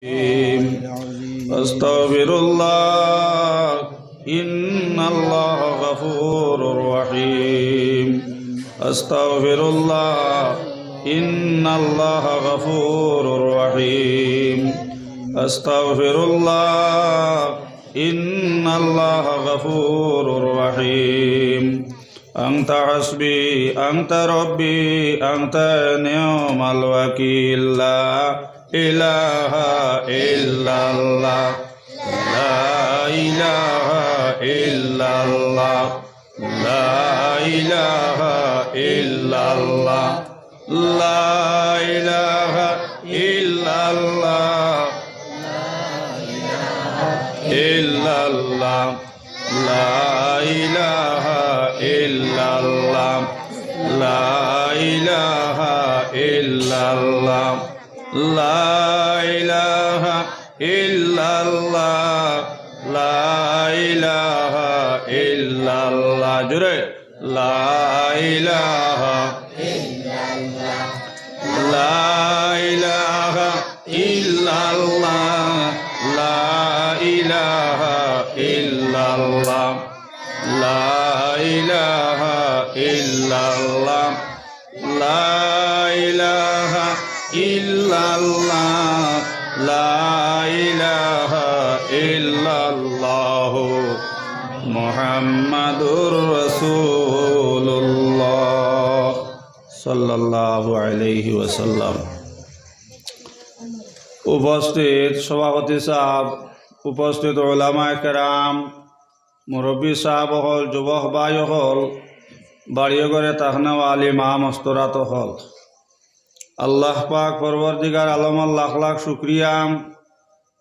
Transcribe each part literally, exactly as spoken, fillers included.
الرحيم. أستغفر الله، إن الله غفور رحيم. أستغفر الله، إن الله غفور رحيم. أستغفر الله، إن الله غفور رحيم. أنت حسبي، أنت ربي، أنت نعم الوكيل. لا إله إلا الله. لا إله إلا الله. لا إله إلا الله. لا إله إلا الله. إلا الله. لا إله إلا الله. لا إله إلا الله. لا إله إلا الله. لا إله إلا الله. জোরে। لا إله إلا الله. لا إله إلا الله. لا إله إلا الله. لا إله إلا الله. لا إله إلا الله. لا إله إلا الله. محمد رسول الله صلى الله عليه وسلم. উপস্থিত সভাপতি সাহেব, উপস্থিত উলামায়ে কেরাম, মুরব্বি সাহেব অকল, যুবক ভাই অকল, বাড়ি ঘরে থাকনেওয়ালা মা মস্তরাত অকল, আল্লাহ পাক পরওয়ারদিগার আলমর লাখ লাখ শুকরিয়া।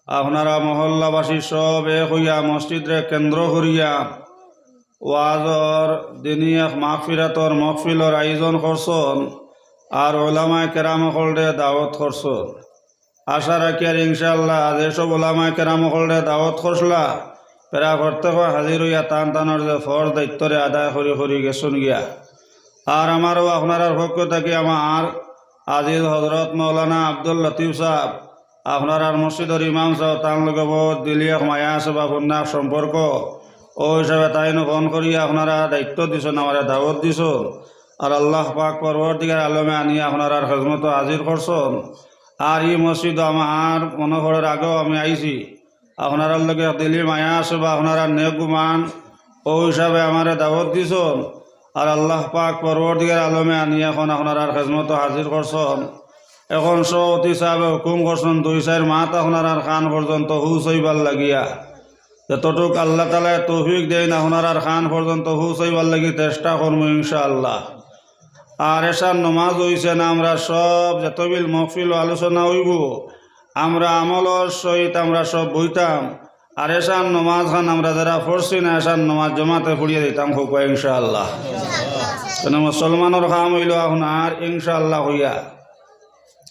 আপনারা মহল্লাবাসী সব এক অইয়া মসজিদরে কেন্দ্র করিয়া ওয়াজর দিনি এক মাগফিরাতর মহফিলর আয়োজন করছন, আর উলামায়ে কেরাম অকলরে দাওয়াত করছন। আশা রাখিয়ার ইনশাআল্লাহ যেসব উলামায়ে কেরাম অকলরে দাওয়াত করছলা, এরা প্রত্যেক হাজির অইয়া তান তানর যে ফরজ দায়িত্বরে আদায় করি করি গেছন গিয়া। আর আমারও আপনারার পক্ষ থাকি আমার আজিজ হজরত মৌলানা আব্দুল লতিফ সাহেব, আপনারার মসজিদর ইমাম সাহেব, তান লগে বহুত দিলি এক মায়া আছে বা পূর্ণাক সম্পর্ক। অউ হিসাবে তাইন ফোন করিয়া আপনারা দায়িত্ব দিছন, আমারে দাওয়াত দিছন। আর আল্লাহ পাক পরওয়ারদিগার আলমে আনিয়া আপনারার খেজমতো হাজির করছন। আর ই মসজিদো আমার মনো করের আগেও আমি আইছি। আপনারার লগে এক দিলি মায়া আছে বা আপনারার নেক গুমান, অউ হিসাবে আমারে দাওয়াত দিছন। আর আল্লাহ পাক পরওয়ারদিগার আলমে আনিয়া এখন আপনারার খেজমতো হাজির করছন। এখন সভাপতি সাহেবে হুকুম করছন, দুই চাইর মাত আপনারার কান পর্যন্ত পৌঁছাইবার লাগিয়া। যতটুক আল্লাহ তাআলায় তৌফিক দেইন, আপনারার কান পর্যন্ত পৌঁছাইবার লাগি চেষ্টা করমু ইনশাআল্লাহ। আর এশার নমাজ অইছে না, আমরা সব যতবিল মহফিল আলোচনা অইবো, আমরা আমলর সহিত আমরা সব বইতাম। আর এশার নমাজ খান আমরা যেরা পড়ছি না, এশার নমাজ জমাতে পড়িয়া দিতাম, কউক্কা ইনশাআল্লাহ। কেনে মুসলমানর কাম অইলো আপনার ইনশাআল্লাহ কইয়া।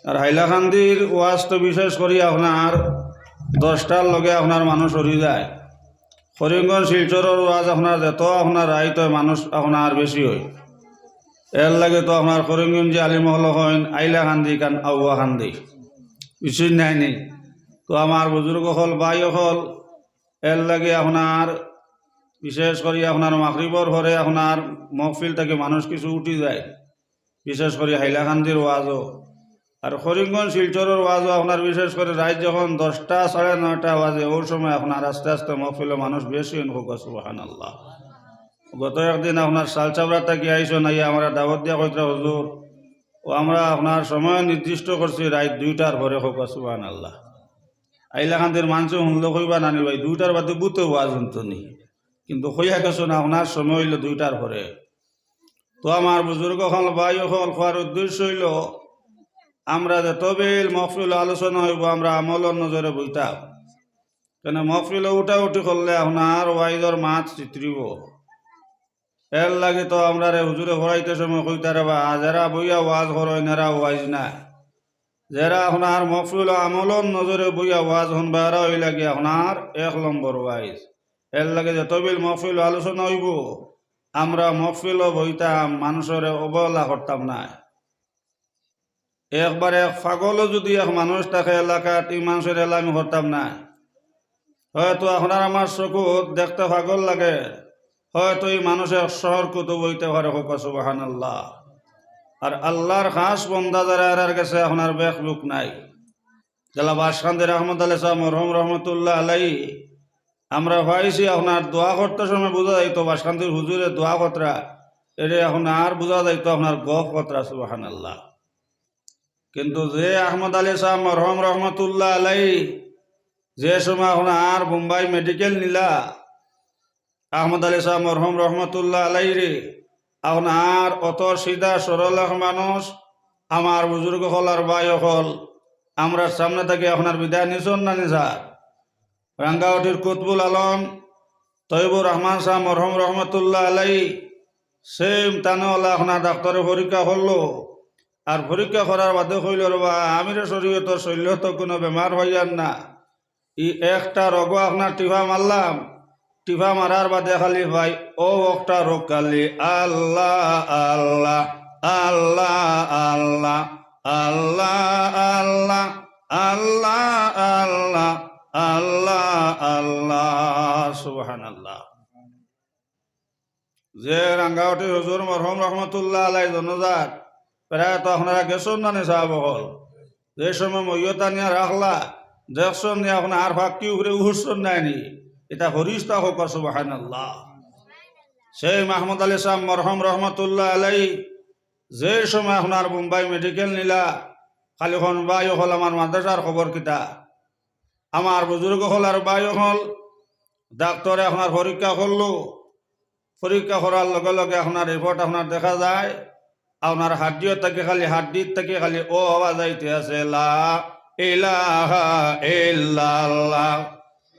আর হাইলাকান্দির ওয়াজ তো বিশেষ করি আপনার দশটার লগে আপনার মানুষ হরি যায়। করিমগঞ্জ শিলচরর ওয়াজ আপনার যত আপনার রাইত অয়, মানুষ আপনার বেশি অয়। এর লাগি তো আপনার করিমগঞ্জি আলিম অকল কইন, হাইলাকান্দি কান আউয়াকান্দি, বুঝছইন নায়নি? তো আমার বুজুর্গ অকল, ভাই অকল, এর লাগি আপনার বিশেষ করি আপনার মাগরিবর পরে আপনার মহফিল থাকি মানুষ কিছু উঠি যায়, বিশেষ করি হাইলাকান্দির ওয়াজও। আর করিমগঞ্জ শিলচরর ওয়াজও আপনার বিশেষ করি রাইত যখন দশটা, সাড়ে নয়টা বাজে, অউ সময় আপনার আস্তে আস্তে মহফিলো মানুষ বেশি অইন, কউক্কা সুবহানাল্লাহ। গত একদিন আপনার শালচাবরা থাকি আইছন, আইয়া আমারে দাওয়াত দিয়া কইতরা, "হুজুর, অউ আমরা আপনার সময় নির্দিষ্ট করছি রাইত দুইটার পরে", কউক্কা সুবহানাল্লাহ। হাইলাকান্দির মানষে হুনলে কইবা, "নানি ভাই, দুইটার বাদে বুতে ওয়াজ হুনতো নি?" কিন্তু কইয়া গেছন, আপনার সময় অইলো দুইটার পরে। তো আমার বুজুর্গ অকল, ভাই অকল, কওয়ার উদ্দেশ্য অইলো, আমরা যতবিল মহফিল আলোচনা অইবো, আমরা আমলর নজরে বইতাম। কেনে মহফিলো উঠাউঠি করলে আপনার ওয়াইজর মাত ছিতরিবো। এর লাগি তো আমরারে হুজুরে পড়াইতে সময় কইতা রে বা, যেরা বইয়া ওয়াজ করইন, এরা ওয়াইজ নায়। যেরা আপনার মহফিলো আমলর নজরে বইয়া ওয়াজ হুনবা, এরা অইলা গি আপনার এক নম্বর ওয়াইজ। এর লাগি যতবিল মহফিলো আলোচনা অইবো, আমরা মহফিলো বইতাম, মানষরে অবহেলা করতাম নায়। একবারে এক পাগলও যুদি এক মানুষ থাকে এলাকাত, ই মানষর এলা আমি করতাম না। হয়তো আপনার আমার চকুত দেখতে পাগল লাগে, হয়তো ই মানুষ এক শহর কুতুব অইতে পারে, কউক্কা সুবহানাল্লাহ। আর আল্লার খাস বন্দা যারা, এরার গেছে আপনার বেখ বুক নাই। যেলা বাসকান্দির আহমদ আলী সাব মরহুম রহমতুল্লাহ আলাই, আমরা পাইছি আপনার দোয়া করতে সময় বুঝা যাইতো বাসকান্দির হুজুরে দোয়া করতরা, এরে আপনার বুঝা যাইতো আপনার গফ করতরা, সুবহানাল্লাহ। কিন্তু যে আহমদ আলী সাব মরহুম রহমতুল্লাহ আলাই যে সময় আপনার বোম্বাই মেডিকেল নিলা, আহমদ আলী সাব মরহুম রহমতুল্লাহ আলাইরে, আপনার অত সিধা সরল এক মানুষ, আমার বুজুর্গ অকল আর ভাই অকল, আমরার সামনে থাকি আপনার বিদায় নিছইন না নি স্যার? রাঙ্গাউটির কুতবুল আলম তৈবুর রহমান সাব মরহুম রহমতুল্লাহ আলাই, সেম তানে অলা আপনার ডাক্তরে পরীক্ষা করলো, আর পরীক্ষা করার বাদে কইলো, "রে বা, আমিরে শরীয়তর শল্যত কুনু বেমার পাইয়ার না।" ই একটা রোগো আপনার টিপা মারলাম, টিপা মারার বাদে খালি ভাই ও একটা রোগ খালি আল্লাহ, আল্লাহ, আল্লাহ, আল্লাহ, আল্লাহ, আল্লাহ, আল্লাহ, আল্লাহ, আল্লাহ, আল্লাহ, সুবহানাল্লাহ। যে রাঙ্গাউটি হুজুর মরহুম রহমতুল্লাহ আলাই জনাজাত, প্রায় তো আপনারা গেছইন না নি সাব অকল? যে সময় মইয়ত আনিয়া রাখলা, দেখছইন নি আপনার পাক্কি উপরে উঠছইন না নি? ইতা ফিরিস্তা কউক্কা সুবহানাল্লাহ। সেই মাহমুদ আলী সাব মরহুম রহমতুল্লাহ আলাই, যে সময় আপনার বোম্বাই মেডিকেল নিলা, খালি কইন ভাই অকল আমার মাদ্রাসার খবর কিতা? আমার বুজুর্গ অকল আর ভাই অকল, ডাক্তরে আপনার পরীক্ষা করলো, পরীক্ষা করার লগে লগে আপনার রিপোর্ট আপনার দেখা যায়, আপনার হাড্ডিও থাকি খালি, হাড্ডির থাকি খালি ও আওয়াজ আইতে আছে, "লা ইলাহা ইল্লাল্লাহ,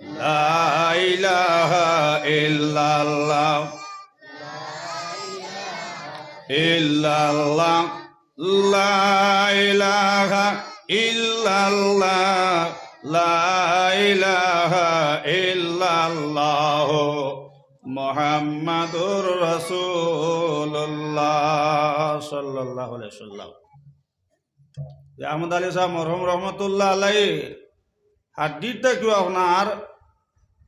লা ইলাহা ইল্লাল্লাহ, ইল্লাল্লাহ।" লা ইলাহা ইল্লাল্লাহ, লা ইলাহা ইল্লাল্লাহ, মুহাম্মাদুর রাসূলুল্লাহ সাল্লাল্লাহু আলাইহি ওয়াসাল্লাম। যে আহমদ আলী সাব মরহুম রহমতুল্লাহ আলাইহি হাড্ডির থাকিও আপনার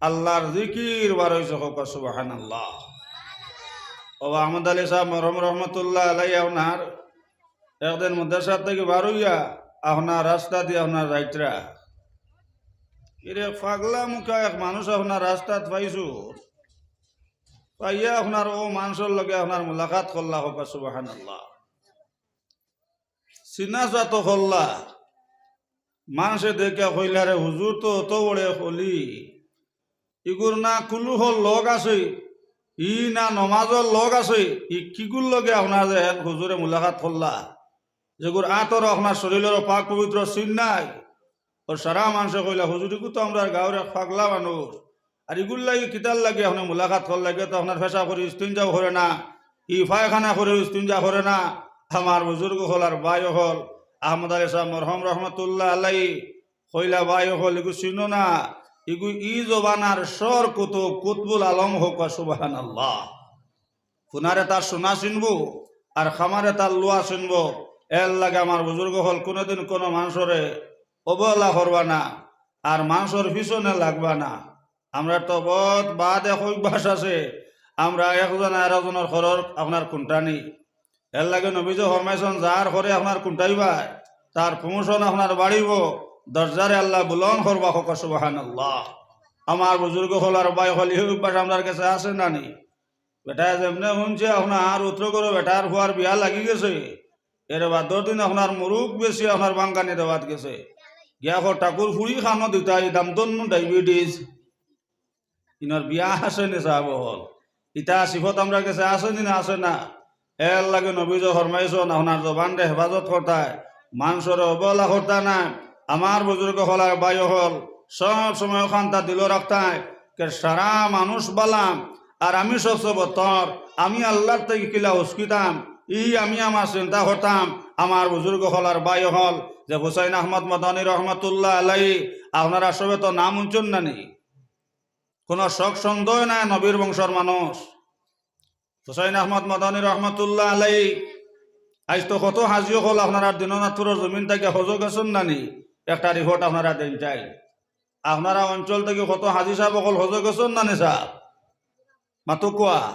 আল্লাহর জিকির বার অইছে, কউক্কা সুবহানাল্লাহ। ও আহমদ আলী সাব মরহুম রহমতুল্লাহ আলাই আপনার একদিন মাদ্রাসা থাকি বার অইয়া আপনার রাস্তা দিয়া আপনার যাইতরা, "কিরে পাগলা মুখা এক মানুষ আপনার রাস্তাত পাইছো।" পাইয়া আপনার ও মানষর লগে আপনার মুলাকাত করলা, কউক্কা সুবহানাল্লাহ। চিনা চাতো করলা, মানষে দেখিয়া কইলা, "রে হুজুর তো অত বড় অলি, ইগুর না কুলুহর লগ আছে, ই না নমাজর লগ আছে, ই কিগুর লগে আপনার যে হুজুরে মুলাকাত করলা, যেগুর আতর আপনার শরীরর পাক পবিত্র চিন নাই?" ও সারা মানষে কইলা, "হুজুর, ইগু তো আমরার গাঁওর এক পাগলা মানুষ, আর ইগুর লাগি কিতার লাগি আপনে মুলাকাত করলা? ইগুয়ে তো আপনার পেশাব করি ইস্তিনজাও করে না, ই পায়খানা করে ইস্তিনজা করে না।" আমার বুজুর্গ অকল আর ভাই অকল, আহমদ আলী সাব মরহুম রহমতুল্লাহ আলাই কইলা, "ভাই অকল, ইগু চিনো না, ইগু ই জমানার শহর কুতুব কুতবুল আলম, কউক্কা সুবহানাল্লাহ। হুনারে তার হুনা চিনবো, আর খামারে তার লুয়া চিনবো। এর লাগি আমার বুজুর্গ অকল কুনুদিন কুনু মানষরে অবহেলা করবা না, আর মানষর পিছনে লাগবা না।" আমরার তো বউত বাদ এক অভ্যাস আছে, আমরা একজনে আরকজনর খরর আপনার কুন্টানি। এর লাগি নবীজি ফরমাইছইন, যার খরে আপনার কুন্টাইবায়, তার promotion আপনার বাড়িবো, দরজারে আল্লায় বুলন্দ করবা, কউক্কা সুবহানাল্লাহ। আমার বুজুর্গ অকল আর ভাই অকল, ই অভ্যাস আমরার গেছে আছে না নি? বেটায় যেমনে হুনছে আপনার উত্তর করো, বেটার পুয়ার বিয়া লাগি গেছে, এর বাদর দিন আপনার মুরুগ বেশি আপনার বাঙ্গানি দেওয়াত গেছে। গিয়া কয়, "ঠাকুর ফুড়ি খানো দিতা, ই দাম দন্নু diabetes।" ইনর বিয়া আছে নি সাব অকল? ইতা সিফত আমরার গেছে আছে নি না আছে না? এর লাগি নবীজি ফরমাইছইন, আপনার জবানরে হেফাজত করতায়, মানষরে অবহেলা করতায় না। আমার বুজুর্গ অকল আর ভাই অকল, সব সময় অখানতা দিলো রাখতায়, কে সারা মানুষ বালা, আর আমি সবচে বদতর, আমি আল্লার থাকি কিলা উস্কিতাম, ই আমি আমার চিন্তা করতাম। আমার বুজুর্গ অকল আর ভাই অকল, যে হুসাইন আহমদ মাদানী রহমতুল্লাহ আলাই, আপনারা সবে তো নাম হুনছইন না নি? কুনু শক সন্দেহ নাই, নবীর বংশর মানুষ। হুসাইন আহমদ মাদানী রহমতুল্লাহ আলাই আইজ তো কত হাজি অকল আপনারার দিনাজপুরর জমিন থাকি হজো গেছইন না নি? একটা রিপোর্ট আপনারা দেইন চাই। আপনারা অঞ্চল থাকি কত হাজি সাব অকল হজো গেছইন না নি সাব? মাতউক্কা।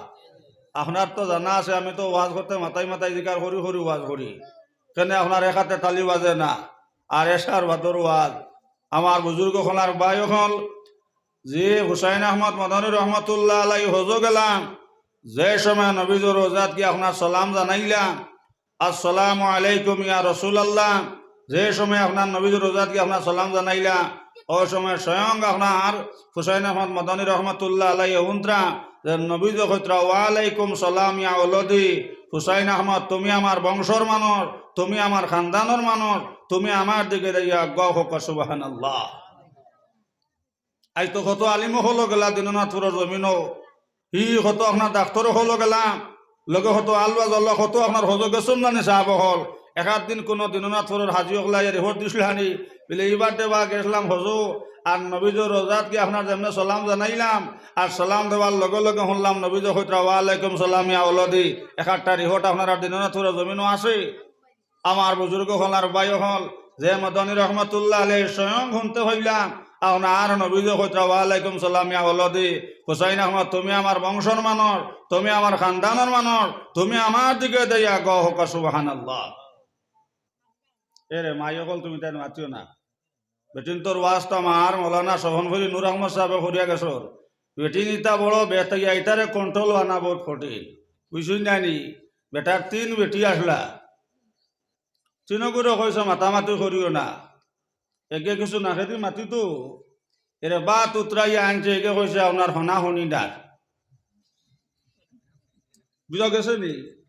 আপনার তো জানা আছে, আমি তো ওয়াজ করতে মাথায় মাথায় জিকার করি করি ওয়াজ করি। কেনে আপনার এক আতে তালি বাজে না? আর এশার বাদর ওয়াজ। আমার বুজুর্গ অকল আর ভাই অকল, যে হুসাইন আহমদ মদনী রহমতুল্লাহ আলাইহি হজো গেলাম, যে সময় নবীজির রওজাত গিয়া আপনার সালাম জানাইলাম, "আসসালামু আলাইকুম ইয়া রাসূলুল্লাহ।" যে সময় আপনার নবীজির রওজাত গিয়া আপনার সালাম জানাইলা, অউ সময় স্বয়ং আপনার হুসাইন আহমদ মদনী রহমতুল্লাহ আলাইহি হুনতরা যে নবীজি কইতরা, "ওয়ালাইকুম সালাম ইয়া ওলদি।" হুসাইন আহমদ, তুমি আমার বংশর মানুষ, তুমি আমার খানদানর মানুষ, তুমি আমার দিকে দেখিয়া আগুয়াও কউক্কা সুবহানাল্লাহ। আইজ তো কত আলিম অকল গেলা দিনাজপুরর জমিনো, হি কত আপনার ডাক্তর অকল গেলা, লগে কত আলওয়াজ অকল, কত আপনার হজো গেছইন না নি সাব অকল? এক আধ দিন কুনু দিনাজপুরর হাজি অকলে আইয়া রিপোর্ট দিছলা নি, বলে, "ইবার দেবা গেছলাম হজো, আর নবীজির রওজাত গিয়া আপনার যেমনে সালাম জানাইলাম, আর সালাম দেওয়ার লগে লগে হুনলাম নবীজি কইতরা, 'ওয়ালাইকুম সালাম ইয়া ওলদি।' এক একটা রিপোর্ট আপনারার দিনাজপুরর জমিনো আছে।" আমার বুজুর্গ অকল আর ভাই অকল, যে মদনী রহমতুল্লাহ আলাইহি স্বয়ং হুনতে পাইলাম, আপনার নবীজি কইতরা, "ওয়ালাইকুম সালাম ইয়া ওলদি।" হুসাইন আহমদ, তুমি আমার বংশর মানুষ, তুমি আমার খানদানর মানুষ, তুমি আমার দিকে দেখিয়া আগুয়াও কউক্কা সুবহানাল্লাহ। এরে মাই অকল, তুমি তাইন মাতিও না। বেটিন্তর ওয়াজ তো আমার মৌলানা শোভনপুরী নূর আহমদ সাবে করিয়া গেছইন। বেটিন ইতা বড় বেতাগি, ইতারে control অনা বউত কঠিন। বুঝছইন না নি? বেটার তিন বেটি আছলা। তিনগুরে কইছে মাতামাতি করিও না। এগে কিছু নাকেদি মাতিতো, এরে বাত উতরাইয়া আনছে, এগে কইছে আপনার হনা হনি ডাক। বুঝা গেছে নি?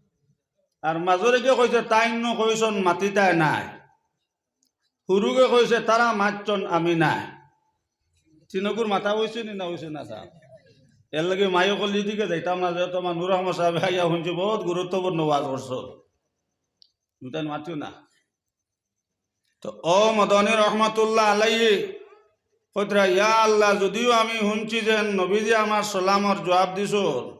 আর মাজরেগে কইছে তাইন নু কইছইন মাতিতায় নায়। হুরুগে কইছে, "তারা মাতছইন, আমি নায়।" তিনগুর মাতা অইছে নি না অইছে না সাব? এর লাগি মাই অকল ইদিকে যাইতাম না, যেহেতু আমার নূর আহমদ সাবে আইয়া হুনছি বউত গুরুত্বপূর্ণ ওয়াজ করছইন। তুমি তাইন মাতিও না। তো অউ মদনী রহমতুল্লাহ আলাইহি কইতরা, "ইয়া আল্লাহ, যুদিও আমি হুনছি যে নবীজি আমার সালামর জুয়াব দিছইন,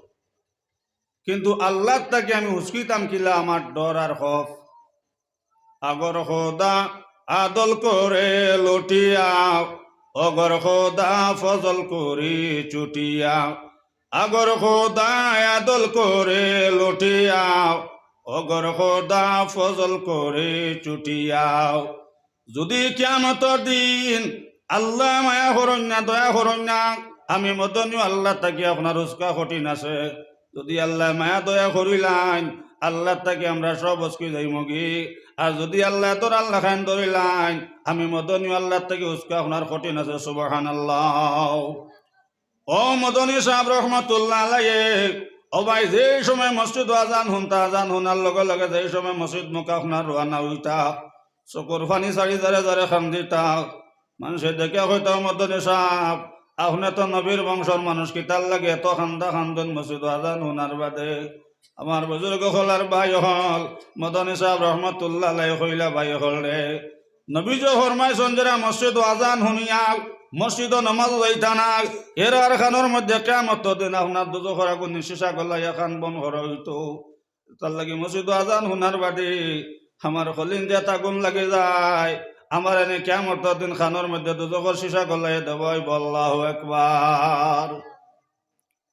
কিন্তু আল্লাহর থাকি আমি হুচকিতাম কিলা, আমার ডর আর খফ।" আগর খোদা আদল করে লুটিয়া, অগর খোদা ফজল করি চুটিয়া। আগর খোদা আদল করে লুটিয়া, অগর খোদা ফজল করি চুটিয়া। যুদি কিয়ামতর দিন আল্লায় মায়া করইন না, দয়া করইন না, আমি মদনীও আল্লাহর থাকি আপনার হুচকা কঠিন আছে। যুদি আল্লায় মায়া দয়া করিলাইন, আল্লাহর থাকি আমরা সব হুচকি যাইমুগি। আর যুদি আল্লায় ধরার লাখান ধরিলাইন, আমি মদনীও আল্লাহর থাকি হুচকা আপনার কঠিন আছে। সুবহানাল্লাহ। অউ মদনী সাব রহমতুল্লাহ আলাইহি, অউ ভাই, যে সময় মসজিদো আজান হুনতা, আজান হুনার লগে লগে যে সময় মসজিদ মুখা আপনার রওয়ানা অইতা, চকুর পানি ছাড়ি জারে জারে কান্দিতা। মানষে দেখিয়া কইতা, "মদনী সাব, আপনে তো নবীর বংশর মানুষ, কিতার লাগি এত কান্দা কান্দইন মসজিদো আজান হুনার বাদে?" আমার বুজুর্গ অকল আর ভাই অকল, মদনী সাব রহমতুল্লাহ আলাইহি কইলা, "ভাই অকল রে, নবীজি ফরমাইছইন, যেরা মসজিদো আজান হুনিয়া মসজিদো নমাজো যাইতা না, এরার কানর মধ্যে কিয়ামতর দিন আপনার দুজখর আগুনে শিশা গলাইয়া কান বন্ধ করা অইতো।" তার লাগি মসজিদো আজান হুনার বাদে আমার কলিজাত আগুন লাগি যায়, আমার এনে কিয়ামতর দিন কানর মধ্যে দুজখর শিশা গলাইয়া দেওয়া অইবো। আল্লাহু আকবার।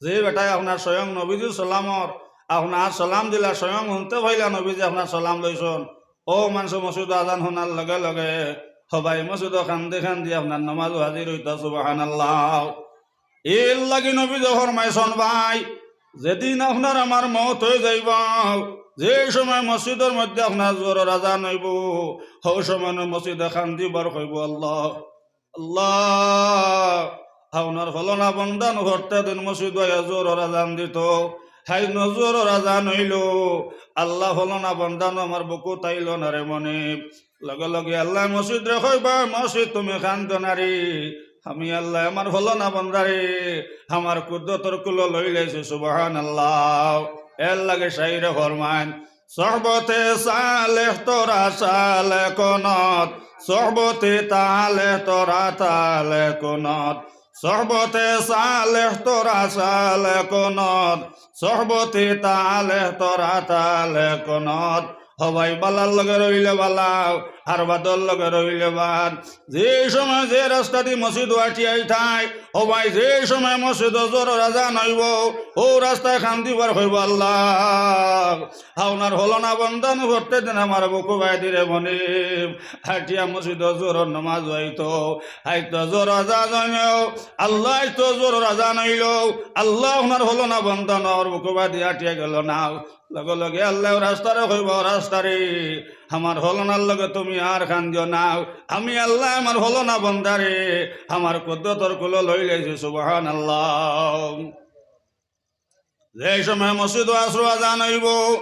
যে বেটায় আপনার স্বয়ং নবীজির সালামর, আপনার সালাম দিলা, স্বয়ং হুনতে পাইলা নবীজি আপনার সালাম লইছইন, অউ মানষে মসজিদো আজান হুনার লগে লগে হবাই মসজিদো কান্দি কান্দি আপনার নমাজো হাজির অইতা। সুবহানাল্লাহ। এর লাগি নবীজি ফরমাইছইন, ভাই, যেদিন আপনার আমার মউত অইযাইবো, যে সময় মসজিদর মধ্যে আপনার জোহরর আজান অইবো, হউ সময় মসজিদে কান্দি বার কইবো, "আল্লাহ, আল্লাহ, আপনার ফলনা বন্দানু হরতে দিন মসজিদো আইয়া জোহরর আজান দিতো, হাইজ নু জোহরর আজান অইলো, আল্লাহ, ফলনা বন্দানু আমার বুকো তাইলো না রে মনিব।" লগে লগে আল্লায় মসজিদরে কইবা, "মসজিদ, তুমি কান্দো না রে, আমি আল্লায় আমার ফলনা বন্দারে আমার কুদরতর কুলো লইলাইছি।" সুবহানাল্লাহ। এর লাগি শাইরে ফরমাইন, "সোহবতে সালেহ তোরা সালে কুনুত, সোহবতে তালেহ তোরা তালে কুনুত, সোহবতে সালেহ তোরা সালে কুনুত, সোহবতে তালেহ তোরা তালে কুনুত।" ও ভাই, বালার লগে রইলে বালা, আর বাদর লগে রইলে বাদ। যে সময় যে রাস্তা দি মসজিদ আটিয়া আইতায়, ও ভাই, যে সময় মসজিদো জোহরর আজান অইবো, অউ রাস্তায় কান্দিবার কইবো, "আল্লাহ, আপনার হলো না বন্দা নু, প্রত্যেক দিন আমার বুকু বায় দিরে মনিব।" আটিয়া মসজিদো জোহরর নমাজ অইতো, আইতো জোহরর আজান অইলো, "আল্লাহ, আইতো জোহরর আজান অইলো, আল্লাহ, আপনার হলো না বন্দা নু, আমার বুকু বায় দি আটিয়া গেলো না।" লগে লগে আল্লায় রাস্তারে কইবো, "রাস্তারে, আমার হলো নার লগে তুমি আর কান্দিও না, আমি আল্লায় আমার হলো না বন্দারে আমার কুদরতর কুলো লইলাইছি।" সুবহানাল্লাহ। যে সময় মসজিদো আছরর আজান অইবো,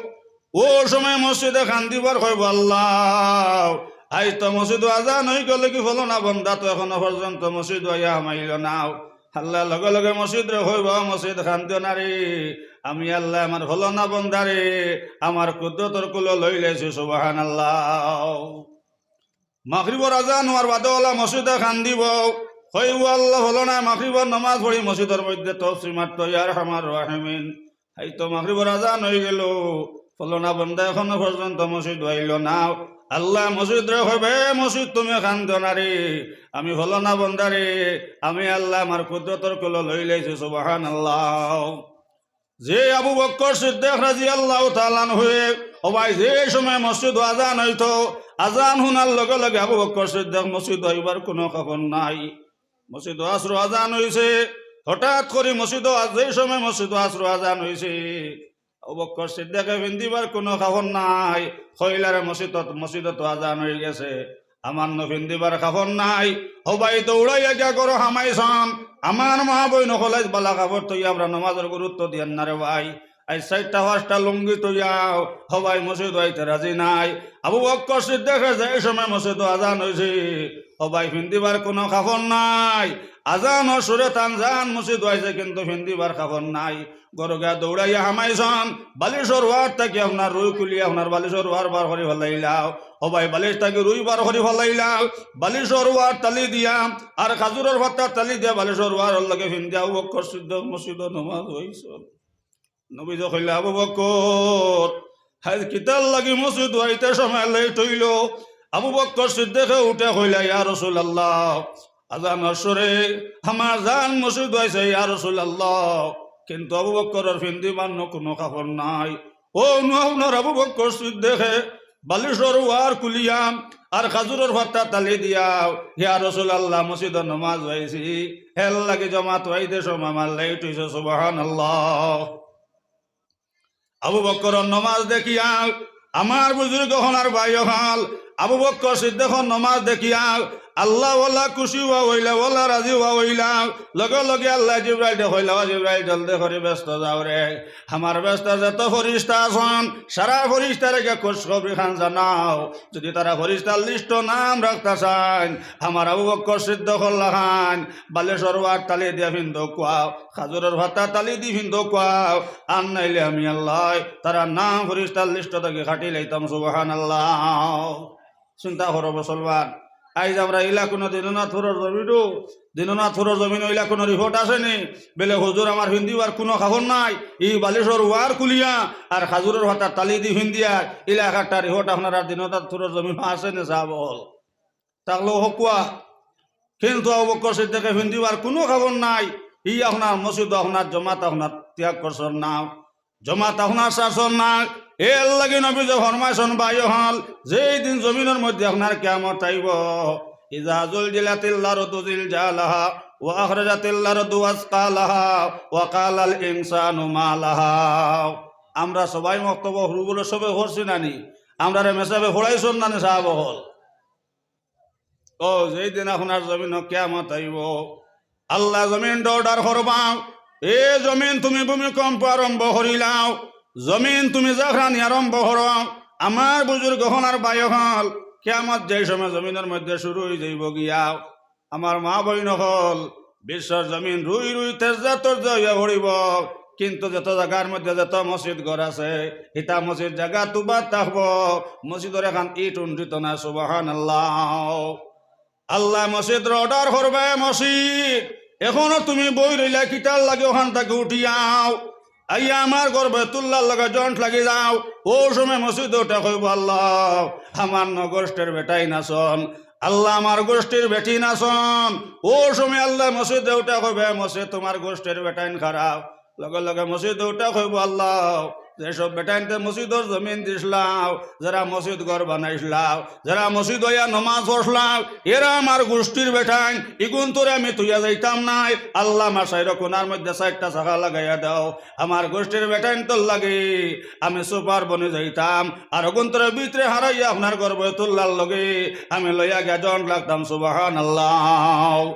অউ সময় মসজিদে কান্দিবার কইবো, "আল্লাহ, আইজ তো মসজিদো আজান অইগেলো, কি হলো না বন্দা তো এখনো পর্যন্ত মসজিদো আইয়া হামাইলো না।" আল্লায় লগে লগে মসজিদরে কইবো, "মসজিদ, কান্দিও না রে, আমি আল্লায় আমার হলো না বন্দারে আমার কুদরতর কুলো লইলাইছি।" সুবহানাল্লাহ। মাগরিবর আজান অওয়ার বাদে অলা মসজিদে কান্দিবো, কইবো, "আল্লাহ, হলো না, মাগরিবর নমাজ পড়ি মসজিদর মধ্যে তফসি মারতো, ইয়া আরহামার রাহিমিন। আইজ তো মাগরিবর আজান অইগেলো, হলো না বন্দা এখনো পর্যন্ত মসজিদো আইলো না।" আল্লায় মসজিদরে কইবো, "এ মসজিদ, তুমি কান্দিও না রে, আমি হলো না বন্দারে আমি আল্লায় আমার কুদরতর কুলো লইলাইছি।" সুবহানাল্লাহ। যে আবু বকর সিদ্দিক রাদিয়াল্লাহু তাআলা আনহুয়ে, ও ভাই, যে সময় মসজিদো আজান অইতো, আজান হুনার লগে লগে আবু বকর সিদ্দিক মসজিদো আইবার কুনু খবর নাই। মসজিদো আছরর আজান অইছে, হঠাৎ করি মসজিদো আজ-, যে সময় মসজিদো আছরর আজান অইছে, আবু বকর সিদ্দিকে ফিন্দিবার কুনু কাপড় নাই। কইলা, "রে মসজিদো, মসজিদো তো আজান অইগেছে, আমার নু ফিন্দিবার কাপড় নাই।" ও ভাই, দৌড়াইয়া গিয়া ঘরো হামাইছন। আমার মা-বইন অকল আইজ বালা কাপড় থইয়া আমরা নমাজর গুরুত্ব দিয়ার না রে ভাই। আইজ চাইরটা পাঁচটা লুঙ্গি থইয়াও, ও ভাই, মসজিদো আইতে রাজি নাই। আবু বকর সিদ্দিকে যে সময় মসজিদো আজান অইছে, ও ভাই, ফিন্দিবার কুনু কাপড় নাই। আজানর সুরে তান যান মসজিদো আইছে, কিন্তু ফিন্দিবার কাপড় নাই। ঘরো গিয়া দৌড়াইয়া হামাইছন, বালিশর ওয়ার থাকি আপনার রুই খুলিয়া আপনার বালিশর ওয়ার বার করি ফালাইলাও। ও ভাই, বালিশ থাকি রুই বার করি ফালাইলাও, বালিশর ওয়ার তালি দিয়া, আর খাজুরর পাতা তালি দিয়া বালিশর ওয়ারর লগে ফিন্দিয়া আবু বকর সিদ্দিক মসজিদো নমাজ অইছন। নবীজি কইলা, "আবু বকর, আইজ কিতার লাগি মসজিদো আইতে সময় লেট অইলো?" আবু বকর সিদ্দিকে উঠে কইলা, "ইয়া রাসূলুল্লাহ, আজানর সুরে আমার যান মসজিদো আইছে, ইয়া রাসূলুল্লাহ, কিন্তু আবু বকরর ফিন্দিবার নু কুনু কাপড় নাই।" অউ নু আপনার আবু বকর সিদ্দিকে বালিশর ওয়ার খুলিয়া আর খাজুরর পাতা তালি দিয়া, "ইয়া রাসূলুল্লাহ, মসজিদো নমাজ অইছে, এর লাগি জমাতো আইতে সময় আমার লেট অইছে।" সুবহানাল্লাহ। আবু বকরর নমাজ দেখিয়া, আমার বুজুর্গ অকল আর ভাই অকল, আবু বকর সিদ্দিকর নমাজ দেখিয়া আল্লাহ অলা খুশি অওয়া অইলা, অলা রাজি অওয়া অইলা। লগে লগে আল্লায় জিব্রাইলরে কইলা, "ও জিব্রাইল, জলদি করি বেহেস্তো যাও রে। আমার বেহেস্তর যত ফিরিস্তা আছন, সারা ফিরিস্তারে গিয়া খুশখবরি খান জানাও। যুদি তারা ফিরিস্তার লিস্টো নাম রাখতা চাইন, আমার আবু বকর সিদ্দিকর লাখান বালিশর ওয়ার তালি দিয়া ফিন্দউক্কা, খাজুরর পাতা তালি দি ফিন্দউক্কা, আর নাইলে আমি আল্লায় তারার নাম ফিরিস্তার লিস্টো থাকি কাটিলাইতাম।" সুবহানাল্লাহ। চিন্তা করো মুসলমান, আইজ আমরা ইলা কুনু দিনাজপুরর জমিনো, দিনাজপুরর জমিনো ইলা কুনু রিপোর্ট আছে নি? বেলে হুজুর আমার ফিন্দিবার কুনু কাপড় নাই, ই বালিশর ওয়ার খুলিয়া আর খাজুরর পাতা তালি দি ফিন্দিয়ার, ইলা একটা রিপোর্ট আপনারার দিনাজপুরর জমিনো আছে নি সাব অকল? থাকলেও কউক্কা। কিন্তু আবু বকর সিদ্দিকে ফিন্দিবার কুনু কাপড় নাই, ই আপনার মসজিদ আপনার জমাত আপনার ত্যাগ করছন না। জমাত আপনার ছাড়ছন না। এর লাগি নবীজি ফরমাইছন, ভাই অকল, যেই দিন জমিনর মধ্যে আপনার কিয়ামত আইবো, "ইযা জুলজিলাতিল আরদু জিলজালাহা ওয়া আখরাজাতিল আরদু আসকালাহা ওয়া ক্বালাল ইনসানু মা লাহা।" আমরা সবাই মক্তবো হুরুগুলো সবে পড়ছি না নি? আমরারে মেসাবে পড়াইছন না নি সাব অকল? ও, যেই দিন আপনার জমিনো কিয়ামত আইবো, আল্লায় জমিনরে অর্ডার করবা, "এ জমিন, তুমি ভূমিকম্প আরম্ভ করিলাও, জমিন, তুমি জাখরানি আরম্ভ করো।" আমার বুজুর্গ অকল আর ভাই অকল, কিয়ামত যেই সময় জমিনর মধ্যে শুরু অইযাইবো গিয়া, আমার মা-বইন অকল, বিশ্বর জমিন রুই রুই তেজা তরজা অইয়া পড়িবো, কিন্তু যত জাগার মধ্যে যত মসজিদ ঘর আছে, ইতা মসজিদ জাগা তুবা থাকবো, মসজিদর এখান ইট উন্ডিত না। সুবহানাল্লাহ। আল্লায় মসজিদরে অর্ডার করবা, "এ মসজিদ, এখনো তুমি বই রইলা, কিতার লাগি অখান থাকি উঠিয়াও?" আইয়া আমার ঘর বাইতুল্লাহর লগে জয়েন্ট লাগি যাও। অউ সময় মসজিদে উঠা কইবো, "আল্লাহ, আমার নগোষ্ঠীর বেটাইন আছইন, আল্লাহ, আমার গোষ্ঠীর বেটিন আছইন।" অউ সময় আল্লায় মসজিদে উঠা কইবো, "এ মসজিদ, তুমার গোষ্ঠীর বেটাইন খাড়াও।" লগে লগে মসজিদে উঠা কইবো, "আল্লাহ, যে সব বেটাইনতে মসজিদর জমিন দিছলাও, যেরা মসজিদ ঘর বানাইছলাও, যেরা মসজিদ অইয়া নমাজ পড়ছলাও, এরা আমার গোষ্ঠীর বেটাইন, ইগুনতরে আমি থইয়া যাইতাম নায়। আল্লাহ, আমার চাইরো কুনার মধ্যে চাইরটা শাখা লাগাইয়া দেও, আমার গোষ্ঠীর বেটাইনতর লাগি আমি সুপার বনি যাইতাম, আর অগুনতরে ভিতরে হারাইয়া আপনার ঘর বাইতুল্লাহর লগে আমি লইয়া গিয়া জয়েন্ট লাগতাম।" সুবহানাল্লাহ।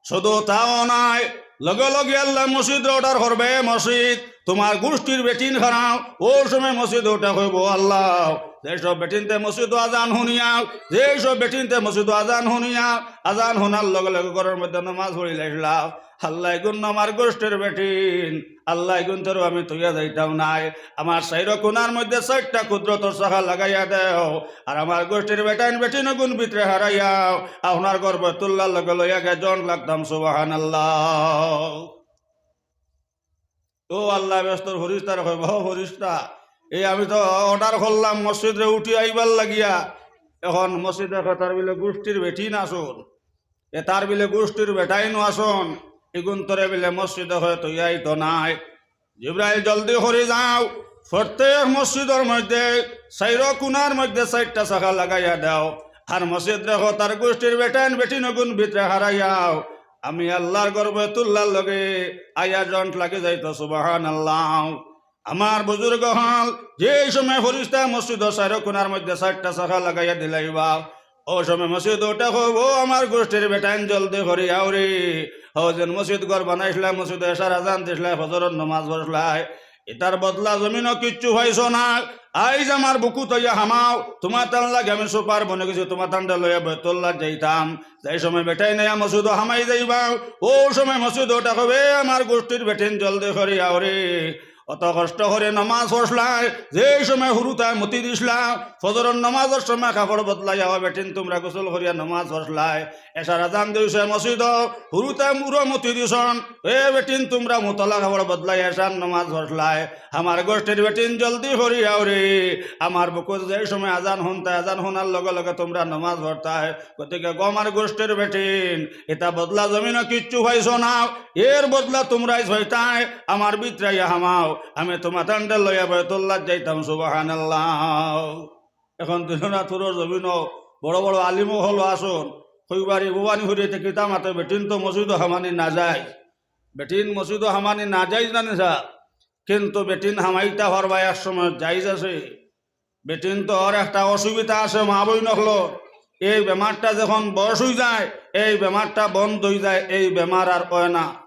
শুধু তাও নায়, লগে লগে আল্লায় মসজিদরে অর্ডার করবো, "এ মসজিদ, তুমার গোষ্ঠীর বেটিন খাড়াও।" অউ সময় মসজিদে উঠা কইবো, "আল্লাহ, যে সব বেটিনতে মসজিদো আজান হুনিয়াও, যে সব বেটিনতে মসজিদো আজান হুনিয়াও, আজান হুনার লগে লগে ঘরর মধ্যে নমাজ পড়িলাইছলাও, আল্লাহ, ইগুন আমার গোষ্ঠীর বেটিন, আল্লাহ, ইগুনতরে আমি থইয়া যাইতাম নায়। আমার চাইরো কুনার মধ্যে চাইরটা কুদরতর শাখা লাগাইয়া দেও, আর আমার গোষ্ঠীর বেটাইন বেটিন অগুন ভিতরে হারাইয়াও, আপনার ঘর বাইতুল্লাহর লগে লইয়া গিয়া জয়েন্ট লাগতাম।" সুবহানাল্লাহ। অউ আল্লায় বেহেস্তর ফিরিস্তারে কইবো, "ও ফিরিস্তা, এই আমি তো অর্ডার করলাম মসজিদরে উঠি আইবার লাগিয়া, এখন মসজিদে কয় তার বিলে গোষ্ঠীর বেটিন আছইন, এ তার বিলে গোষ্ঠীর বেটাইনও আছইন, ইগুনতরে বিলে মসজিদে কয় থইয়া আইতো নায়।" জিব্রাইল, "জলদি করি যাও, প্রত্যেক মসজিদর মধ্যে চাইরো কুনার মধ্যে চাইরটা শাখা লাগাইয়া দেও, আর মসজিদরে কও তার গোষ্ঠীর বেটাইন বেটিন অগুন ভিতরে হারাইয়াও, আমি আল্লাহর ঘর বাইতুল্লাহর লগে আইয়া জয়েন্ট লাগি যাইতো।" সুবহানাল্লাহ। আমার বুজুর্গ অকল, যেই সময় ফিরিস্তায় মসজিদর চাইরো কুনার মধ্যে চাইরটা শাখা লাগাইয়া দিলাইবা, অউ সময় মসজিদে উঠা কইবো, "ও আমার গোষ্ঠীর বেটাইন, জলদি করি আও রে। অউ যেন মসজিদ ঘর বানাইছলায়, মসজিদো এশার আজান দিছলায়, ফজরর নমাজ পড়ছলায়, ইতার বদলা জমিনো কিচ্ছু পাইছো না। আইজ আমার বুকুত আইয়া হামাও, তুমাতান লাগি আমি সুপার বনি গেছি, তুমাতানরে লইয়া বাইতুল্লাহত যাইতাম।" যেই সময় বেটাইন আইয়া মসজিদো হামাই যাইবা, অউ সময় মসজিদে উঠা কইবো, "এ আমার গোষ্ঠীর বেটিন, জলদি করি আও রে। অত কষ্ট করি নমাজ পড়ছলায়, যেই সময় হুরুতায় মতি দিছলায়, ফজরর নমাজর সময় কাপড় বদলাইয়া, ও বেটিন, তুমরা গোসল করিয়া নমাজ পড়ছলায়, এশার আজান দিছে মসজিদো, হুরুতায় মুরো মতি দিছইন, এ বেটিন, তুমরা মুতলা কাপড় বদলাইয়া এশার নমাজ পড়ছলায়। আমার গোষ্ঠীর বেটিন, জলদি করি আও রে। আমার বুকুত যেই সময় আজান হুনতায়, আজান হুনার লগে লগে তুমরা নমাজ পড়তায়। গতিকে গো আমার গোষ্ঠীর বেটিন, ইতা বদলা জমিনো কিচ্ছু পাইছো না, এর বদলা তুমরা আইজ পাইতায়, আমার ভিতরে আইয়া হামাও, আমি তুমাতানরে লইয়া বাইতুল্লাহত যাইতাম।" সুবহানাল্লাহ। এখন দিনরাত হুরুর জমিনো বড় বড় আলিম অকল আছইন, কইবা রে, ভবানীপুরে তে কিতা মাতে, বেটিন তো মসজিদো হামানি নাজাইজ, বেটিন মসজিদো হামানি নাজাইজ না নি সাব, কিন্তু বেটিন হামাইতা পারবা এক সময় জাইজ আছে। বেটিনতর একটা অসুবিধা আছে, মা বইন অকল, এই বেমারটা যখন বয়স অইযায়, এই বেমারটা বন্ধ অইযায়, এই বেমার আর অয় না।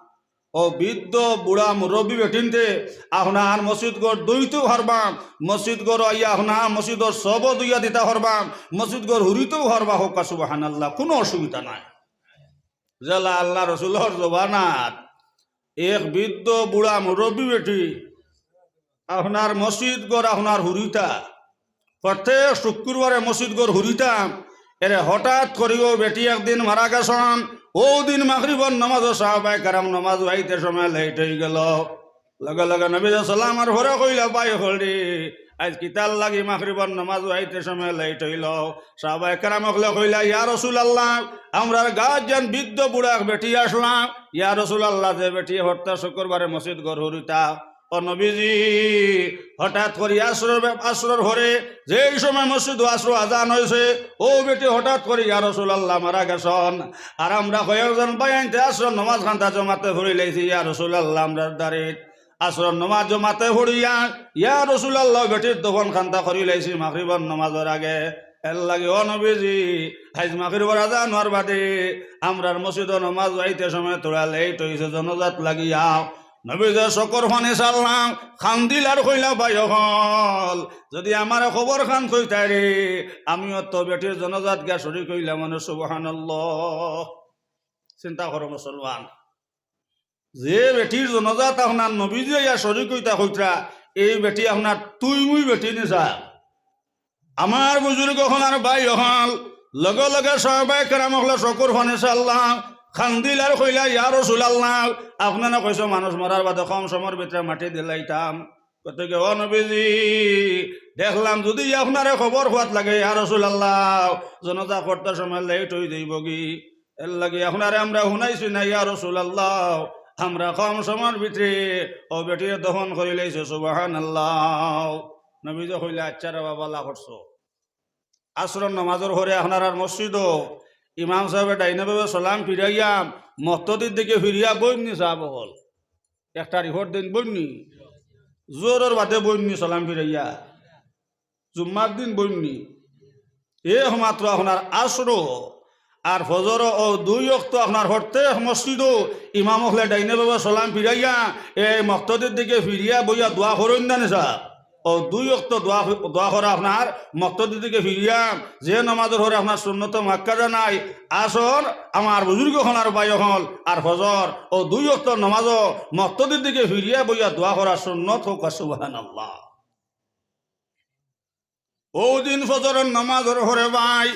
অউ বৃদ্ধ বুড়া মুরব্বি বেটিনতে আপনার মসজিদ ঘর ধইতেও পারবা, মসজিদ ঘর আইয়া আপনার মসজিদর সবও ধইয়া দিতা পারবা, মসজিদ ঘর হুরিতেও পারবা। কউক্কা সুবহানাল্লাহ, কুনু অসুবিধা নাই। যেলা আল্লাহ রসুলর জমানাত এক বৃদ্ধ বুড়া মুরব্বি বেটি আপনার মসজিদ ঘর আপনার হুরিতা, প্রত্যেক শুক্রবারে মসজিদ ঘর হুরিতা, এরে হঠাৎ করি অউ বেটি একদিন মারা গেছইন। অউ দিন মাগরিবর নমাজো সাহাবায়ে কেরাম নমাজ আইতে সময় লেট অইগেলো। লগে লগে নবীয়ে সালামর পরে কইলা, "ভাই অকল রে, আইজ কিতার লাগি মাগরিবর নমাজ আইতে সময় লেট অইলো?" সাহাবায়ে কেরাম অকলে কইলা, "ইয়া রাসূলুল্লাহ, আমরার গাঁওত যেন বৃদ্ধ বুড়া এক বেটি আছলা, ইয়া রাসূলুল্লাহ, যে বেটি প্রত্যেক শুক্রবারে মসজিদ ঘর হুরিতা।" ও নবীজি, হঠাৎ করি আসরর বে-, আসরর পরে যেই সময় মসজিদো আসরর আজান অইছে, অউ বেটি হঠাৎ করি ইয়া রাসূলুল্লাহ মারা গেছইন। আর আমরা কয়েকজন ভাইয়াইন্তে আসরর নমাজ খান্তা জমাতে পড়িলাইছি ইয়া রাসূলুল্লাহ আমরার দাড়িত। আসরর নমাজ জমাতে পড়িয়া ইয়া রাসূলুল্লাহ বেটির দফন খান্তা করিলাইছি মাগরিবর নমাজর আগে। এরলাগি ও নবীজি, আইজ মাগরিবর আজান অওয়ার বাদে আমরার মসজিদো নমাজ আইতে সময় থুড়া লেট অইছে জনাজাত লাগিয়া। নবীজির চকুর পানি ছাড়লা, কান্দিলা আর কইলা, "ভাই অকল, যুদি আমারে খবর খান কইতায় রে, আমিও তো বেটির জনাজাত গিয়া শরিক অইলাম অনে।" সুবহানাল্লাহ। চিন্তা করো মুসলমান, যে বেটির জনাজাত আপনার নবীজি আইয়া শরিক অইতা কইতরা, এই বেটি আপনার তুই মুই বেটি নি সাব। আমার বুজুর্গ অকল আর ভাই অকল, লগে লগে সাহাবায়ে কেরাম অকলে চকুর পানি ছাড়লা, কান্দিলা আর কইলা, "ইয়া রাসুলাল্লাহ, আপনে না কইছো মানুষ মরার বাদে কম সময়র ভিতরে মাটি দিলাইতাম।" কইতে গিয়া, "ও নবীজি, দেখলাম যুদি আপনারে কবর কুয়াত লাগে, ইয়া রাসুলাল্লাহ, জানাজা করতে সময় লেট অই যাইবগি। এর লাগি আপনারে আমরা হুনাইছি না, ইয়া রাসুলাল্লাহ, আমরা কম সময়র ভিতরে অউ বেটিরে দফন করিলাইছি।" সুবহানাল্লাহ। নবীজি কইলা, "আচ্ছা রে বাবা, ভালা করছো।" আসরর নামাজর পরে আপনারার মসজিদো ইমাম সাবে ডাইনে বামে সালাম ফিরাইয়া মুক্তাদির দিকে ফিরিয়া বইননি সাব অকল? একটা রিপোর্ট দিন, বইননি? জোহরর বাদে বইননি সালাম ফিরাইয়া? জুম্মার দিন বইননি? একমাত্র আপনার আসর আর ফজর অউ দুই ওয়াক্ত আপনার প্রত্যেক মসজিদো ইমাম অকলে ডাইনে বামে সালাম ফিরাইয়া এই মুক্তাদির দিকে ফিরিয়া বইয়া দোয়া করইন না নি সাব? অউ দুই ওয়াক্ত দোয়া, দোয়া করা আপনার মুক্তাদির দিকে ফিরিয়া, যে নামাজর পরে আপনার সুন্নতে মুআক্কাদা নাই, আসর আমার বুজুর্গ অকল আর ভাই অকল, আর ফজর, অউ দুই ওয়াক্ত নামাজো মুক্তাদির দিকে ফিরিয়া বইয়া দোয়া করা সুন্নত। কউক্কা সুবহানাল্লাহ। অউ দিন ফজরর নামাজর পরে ভাই,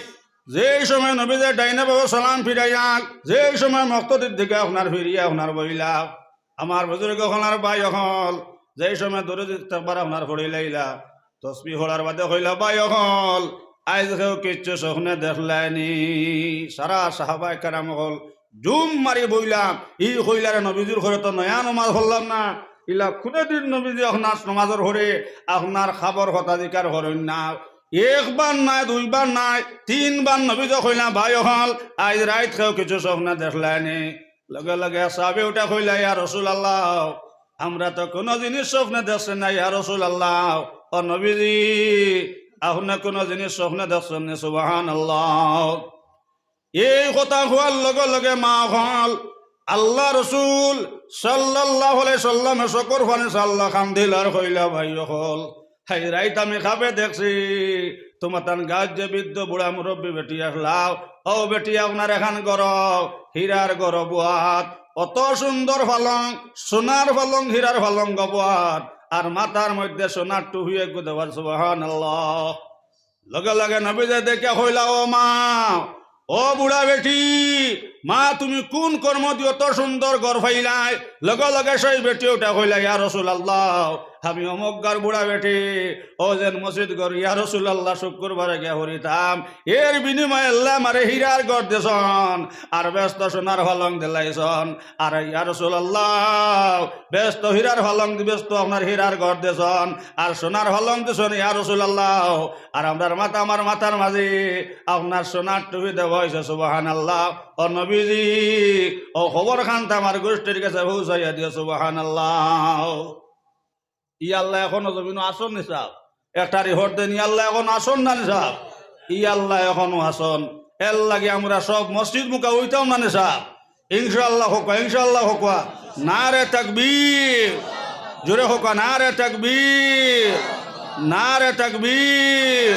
যেই সময় নবীজি ডাইনে বামে সালাম ফিরাইয়া, যেই সময় মুক্তাদির দিকে আপনার ফিরিয়া আপনার বইলা, আমার বুজুর্গ অকল আর ভাই অকল, যেই সময় দুরুদ ইস্তেগফার আপনার পড়িলাইলা, তসবিহ পড়ার বাদে কইলা, "ভাই অকল, আইজ কেউ কিচ্ছু স্বপ্নে দেখলায়নি?" সারা সাহাবায়ে কেরাম অকল জুম মারি বইলা, ই কইলা, "রে নবীজির ঘরে তো নয়া নামাজ পড়লাম না।" ইলা কুনুদিন নবীজি আপনার নামাজর পরে আপনার খাবর কথা জিকার করইন না। একবার নায়, দুইবার নায়, তিনবার নবীজি কইলা, "ভাই অকল, আইজ রাইত কেউ কিচ্ছু স্বপ্নে দেখলায়নি?" লগে লগে সাহাবি উঠা কইলা, "ইয়া রাসুলাল্লাহ, আমরা তো কুনু জিনিস স্বপ্নে দেখছি না, ইয়া রাসুলাল্লাহ।" ও নবীজি, আপনে কুনু জিনিস স্বপ্নে দেখছইন নি? সুবহানাল্লাহ। এই কথা কওয়ার লগে লগে মা অকল, আল্লার রসুল সাল্লাল্লাহু আলাইহি সাল্লামে চকুর পানি ছাড়লা, কান্দিলা আর কইলা, "ভাই অকল, আইজ রাইত আমি খাবে দেখছি, তুমার তান গাঁওত যে বৃদ্ধ বুড়া মুরব্বি বেটি আছলা, অউ বেটি আপনার এখান ঘর, হীরার ঘর বুয়াত, অত সুন্দর পালং, সোনার পালং, হীরার পালং বুয়াত, আর মাথার মধ্যে সোনার টুপি এগু দেওয়ার।" সুবহানাল্লাহ। লগে লগে নবীজি দেখিয়া কইলা, "ও মা, ও বুড়া বেটি, মা, তুমি কুন কর্ম দি অত সুন্দর ঘর পাইলায়?" লগে লগে সেই বেটি উঠা কইলা, "ইয়া রাসুলাল্লাহ, আমি অমুক গাঁওর বুড়া বেটি, অউ যেন মসজিদ ঘর, ইয়া রাসুলাল্লাহ, শুক্রবারে গিয়া পড়িতাম, এর বিনিময়ে আল্লায় আমারে হীরার ঘর দিছইন, আর বেহেস্তো সোনার পালং দিলাইছইন, আর ইয়া রাসুলাল্লাহ, বেহেস্তো হীরার পালং দি, বেহেস্তো আপনার হীরার ঘর দিছইন, আর সোনার পালং দিছইন, ইয়া রাসুলাল্লাহ, আর আমরার মাথা, আমার মাথার মাঝে আপনার সোনার টুপি দেওয়া অইছে।" সুবহানাল্লাহ। ও নবীজি, অউ খবর খানতা আমার গুষ্টির গেছে পৌঁছাইয়া দিও। সুবহানাল্লাহ। ই আল্লা এখনো জমিনো আছইন নি সাব? একটা রিপোর্ট দেইন, ই আল্লা এখনো আছইন না নি সাব? ই আল্লা এখনো আছইন। এর লাগি আমরা সব মসজিদ মুখা অইতাম না নি সাব? ইনশাআল্লাহ কউক্কা, ইনশাআল্লাহ কউক্কা। নারে তাকবীর, জোরে কউক্কা, নারে তাকবীর, নারে তাকবীর।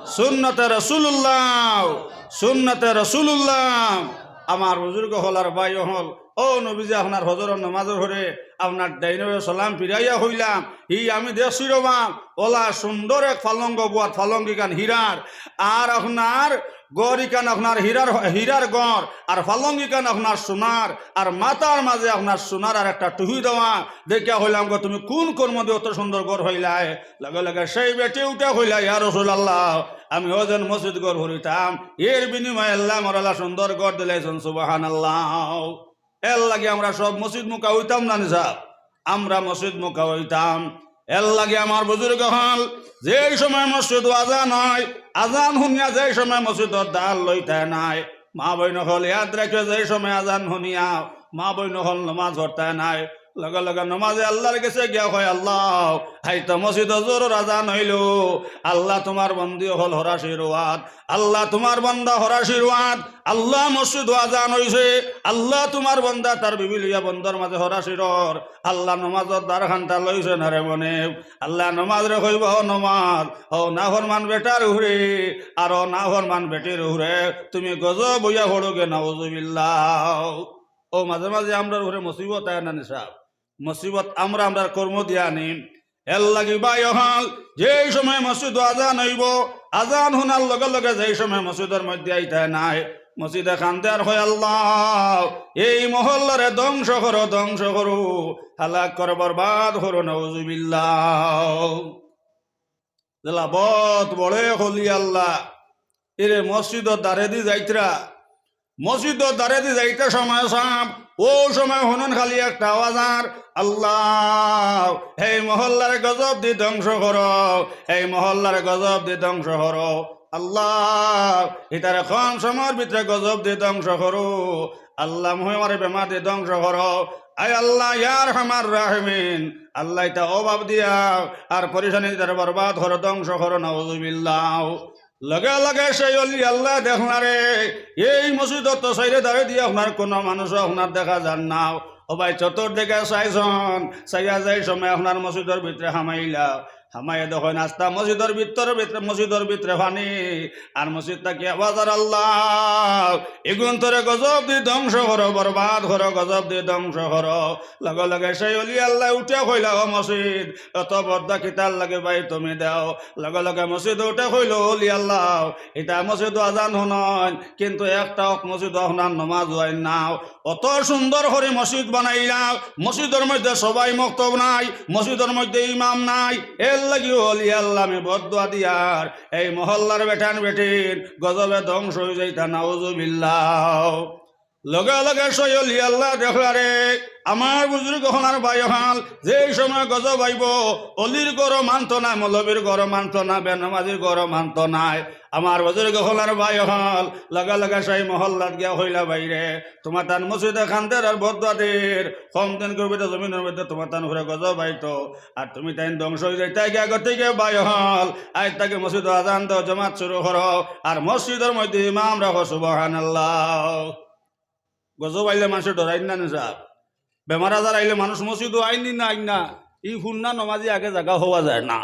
সুন্নতে রাসুলুল্লাহ, সুন্নতে রাসুলুল্লাহ। আমার বুজুর্গ অকল আর ভাই অকল, অউ নবীজি আপনার ফজরর নামাজর পরে আপনার ডাইনে বামে সালাম ফিরাইয়া কইলা, "ই আমি দেখছি রে বা, অলা সুন্দর এক পালং বুয়াত, পালং ইখান হীরার, আর আপনার ঘর ইখান আপনার হীরার, হীরার ঘর, আর পালং ইখান আপনার সোনার, আর মাথার মাঝে আপনার সোনার আর একটা টুপি দেওয়া।" দেখিয়া কইলাম গো, "তুমি কুন কর্ম দি অত সুন্দর ঘর পাইলায়?" লগে লগে সেই বেটি উঠা কইলা, "ইয়া রাসুলাল্লাহ, আমি অউ যেন মসজিদ ঘর পড়িতাম, এর বিনিময়ে আল্লায় আমারে অলা সুন্দর ঘর দিলাইছইন।" সুবহানাল্লাহ। এর লাগি আমরা সব মসজিদ মুখা অইতাম না নি সাব? আমরা মসজিদ মুখা অইতাম। এর লাগি আমার বুজুর্গ অকল, যেই সময় মসজিদো আজান অয়, আজান হুনিয়া যেই সময় মসজিদর দ্বার লইতায় নায়, মা বইন অকল ইয়াদ রাখিও, যেই সময় আজান হুনিয়া মা বইন অকল নামাজ পড়তায় নায়, লগে লগে নামাজে আল্লার গেছে গিয়া কয়, "আল্লা, আইজ তো মসজিদো জোহরর আজান অইলো, আল্লা তুমার বন্দি অকল হরাশি রুয়াত, আল্লা তুমার বন্দা হরাশি রুয়াত, আল্লা মসজিদো আজান অইছে, আল্লা তুমার বন্দা তার বিবি লইয়া বন্দর মাঝে হরাশি রর, আল্লা নামাজর দ্বার খানতা লইছে না রে মনে।" আল্লায় নামাজরে কইবা, "ও নামাজ, অউ নাফরমান বেটার উপরে, আর অউ নাফরমান বেটির উপরে তুমি গজব অইয়া পড়োগে, নাউজুবিল্লাহ।" অউ মাঝে মাঝে আমরার উপরে মুসিবত আয় না নি সাব? মুসিবত আমরা আমরার কর্ম দিয়া আনি। এর লাগি ভাই অকল, যেই সময় মসজিদো আজান অইবো, আজান হুনার লগে লগে যেই সময় মসজিদর মধ্যে আইতায় নায়, মসজিদে কান্দে আর কয়, "আল্লাহ, এই মহল্লারে ধ্বংস করো, ধ্বংস করো, হালাক করো, বরবাদ করো, নাউজুবিল্লাহ।" যেলা বউত বড় অলি আল্লাহ, এরে মসজিদর দ্বারেদি যাইতরা, মসজিদর দ্বারেদি যাইতে সময় সাব, অউ সময় হুনইন খালি একটা আওয়াজ আর, "আল্লাহ, এই মহল্লারে গজব দি ধ্বংস করো, এই মহল্লারে গজব দি ধ্বংস করো, আল্লাহ, ইতারে কম সময়র ভিতরে গজব দি ধ্বংস করো, আল্লাহ, মহল্লারে বেমার দি ধ্বংস করো, আয় আল্লাহ, ইয়া আরহামার রাহিমিন, আল্লাহ, ইতা অভাব দিয়া আর পরেশানি দি ইতারে বরবাদ করো, ধ্বংস করো, নাউজুবিল্লাহ।" লগে লগে সেই অলি আল্লাহ দেখলা রে, এই মসজিদর তো চাইরো দ্বারেদি আপনার কুনু মানুষ আপনার দেখা যার না। ও ভাই, চতুর্দিকে চাইছইন, চাইয়া যেই সময় আপনার মসজিদর ভিতরে হামাইলা, হামাইয়া দেখইন আস্তা মসজিদর ভিতরে, ভিতরে, মসজিদর ভিতরে পানি, আর মসজিদ থাকি আওয়াজ আর, "আল্লাহ, ইগুইন্তরে গজব দি ধ্বংস করো, বরবাদ করো, গজব দি ধ্বংস করো।" লগে লগে সেই অলি আল্লাহ উঠিয়া কইলা, "ও মসজিদ, অত বদদোয়া কিতার লাগি ভাই তুমি দেও?" লগে লগে মসজিদ উঠে কইলো, "অলি আল্লাহ, ইতা মসজিদো আজান হুনইন, কিন্তু একটা অক্ত মসজিদো আপনার নমাজ অয় না। অত সুন্দর করি মসজিদ বানাইলা, মসজিদর মধ্যে সবাই মক্তব নাই, মসজিদর মধ্যে ইমাম নাই, এরলাগি অলি আল্লাহ আমি বদদোয়া দিয়ার এই মহল্লার বেটাইন বেটিন গজবে ধ্বংস অইযাইতা, নাউজুবিল্লাহ।" লগে লগে সেই অলি আল্লাহ দেখলা রে, আমার বুজুর্গ অকল আর ভাই অকল, যেই সময় গজব আইবো, অলির ঘরও মানতো নায়, মৌলবীর ঘরও মানতো নায়, বেনমাজির ঘরও মানতো নায়। আমার বুজুর্গ অকল আর ভাই অকল, লগে লগে সেই মহল্লাত গিয়া কইলা, "ভাইরে, তুমার তান মসজিদে কান্দের আর বদদোয়া দের, কম দিন করবে তো জমিনর মধ্যে তুমার তান উপরে গজব আইতো, আর তুমি তাইন ধ্বংস অইযাইতায় গিয়া, গতিকে ভাই অকল, আইজ থাকি মসজিদো আজান দেও, জমাত শুরু করো, আর মসজিদর মধ্যে ইমাম রাখো।" সুবহানাল্লাহ। গজব আইলে মানষে ডরাইন না নি সাব? বেমার আজার আইলে মানুষ মসজিদো আইন নি না আইন না? ই হুন্না নমাজি আগে জাগা অওয়া যায় না।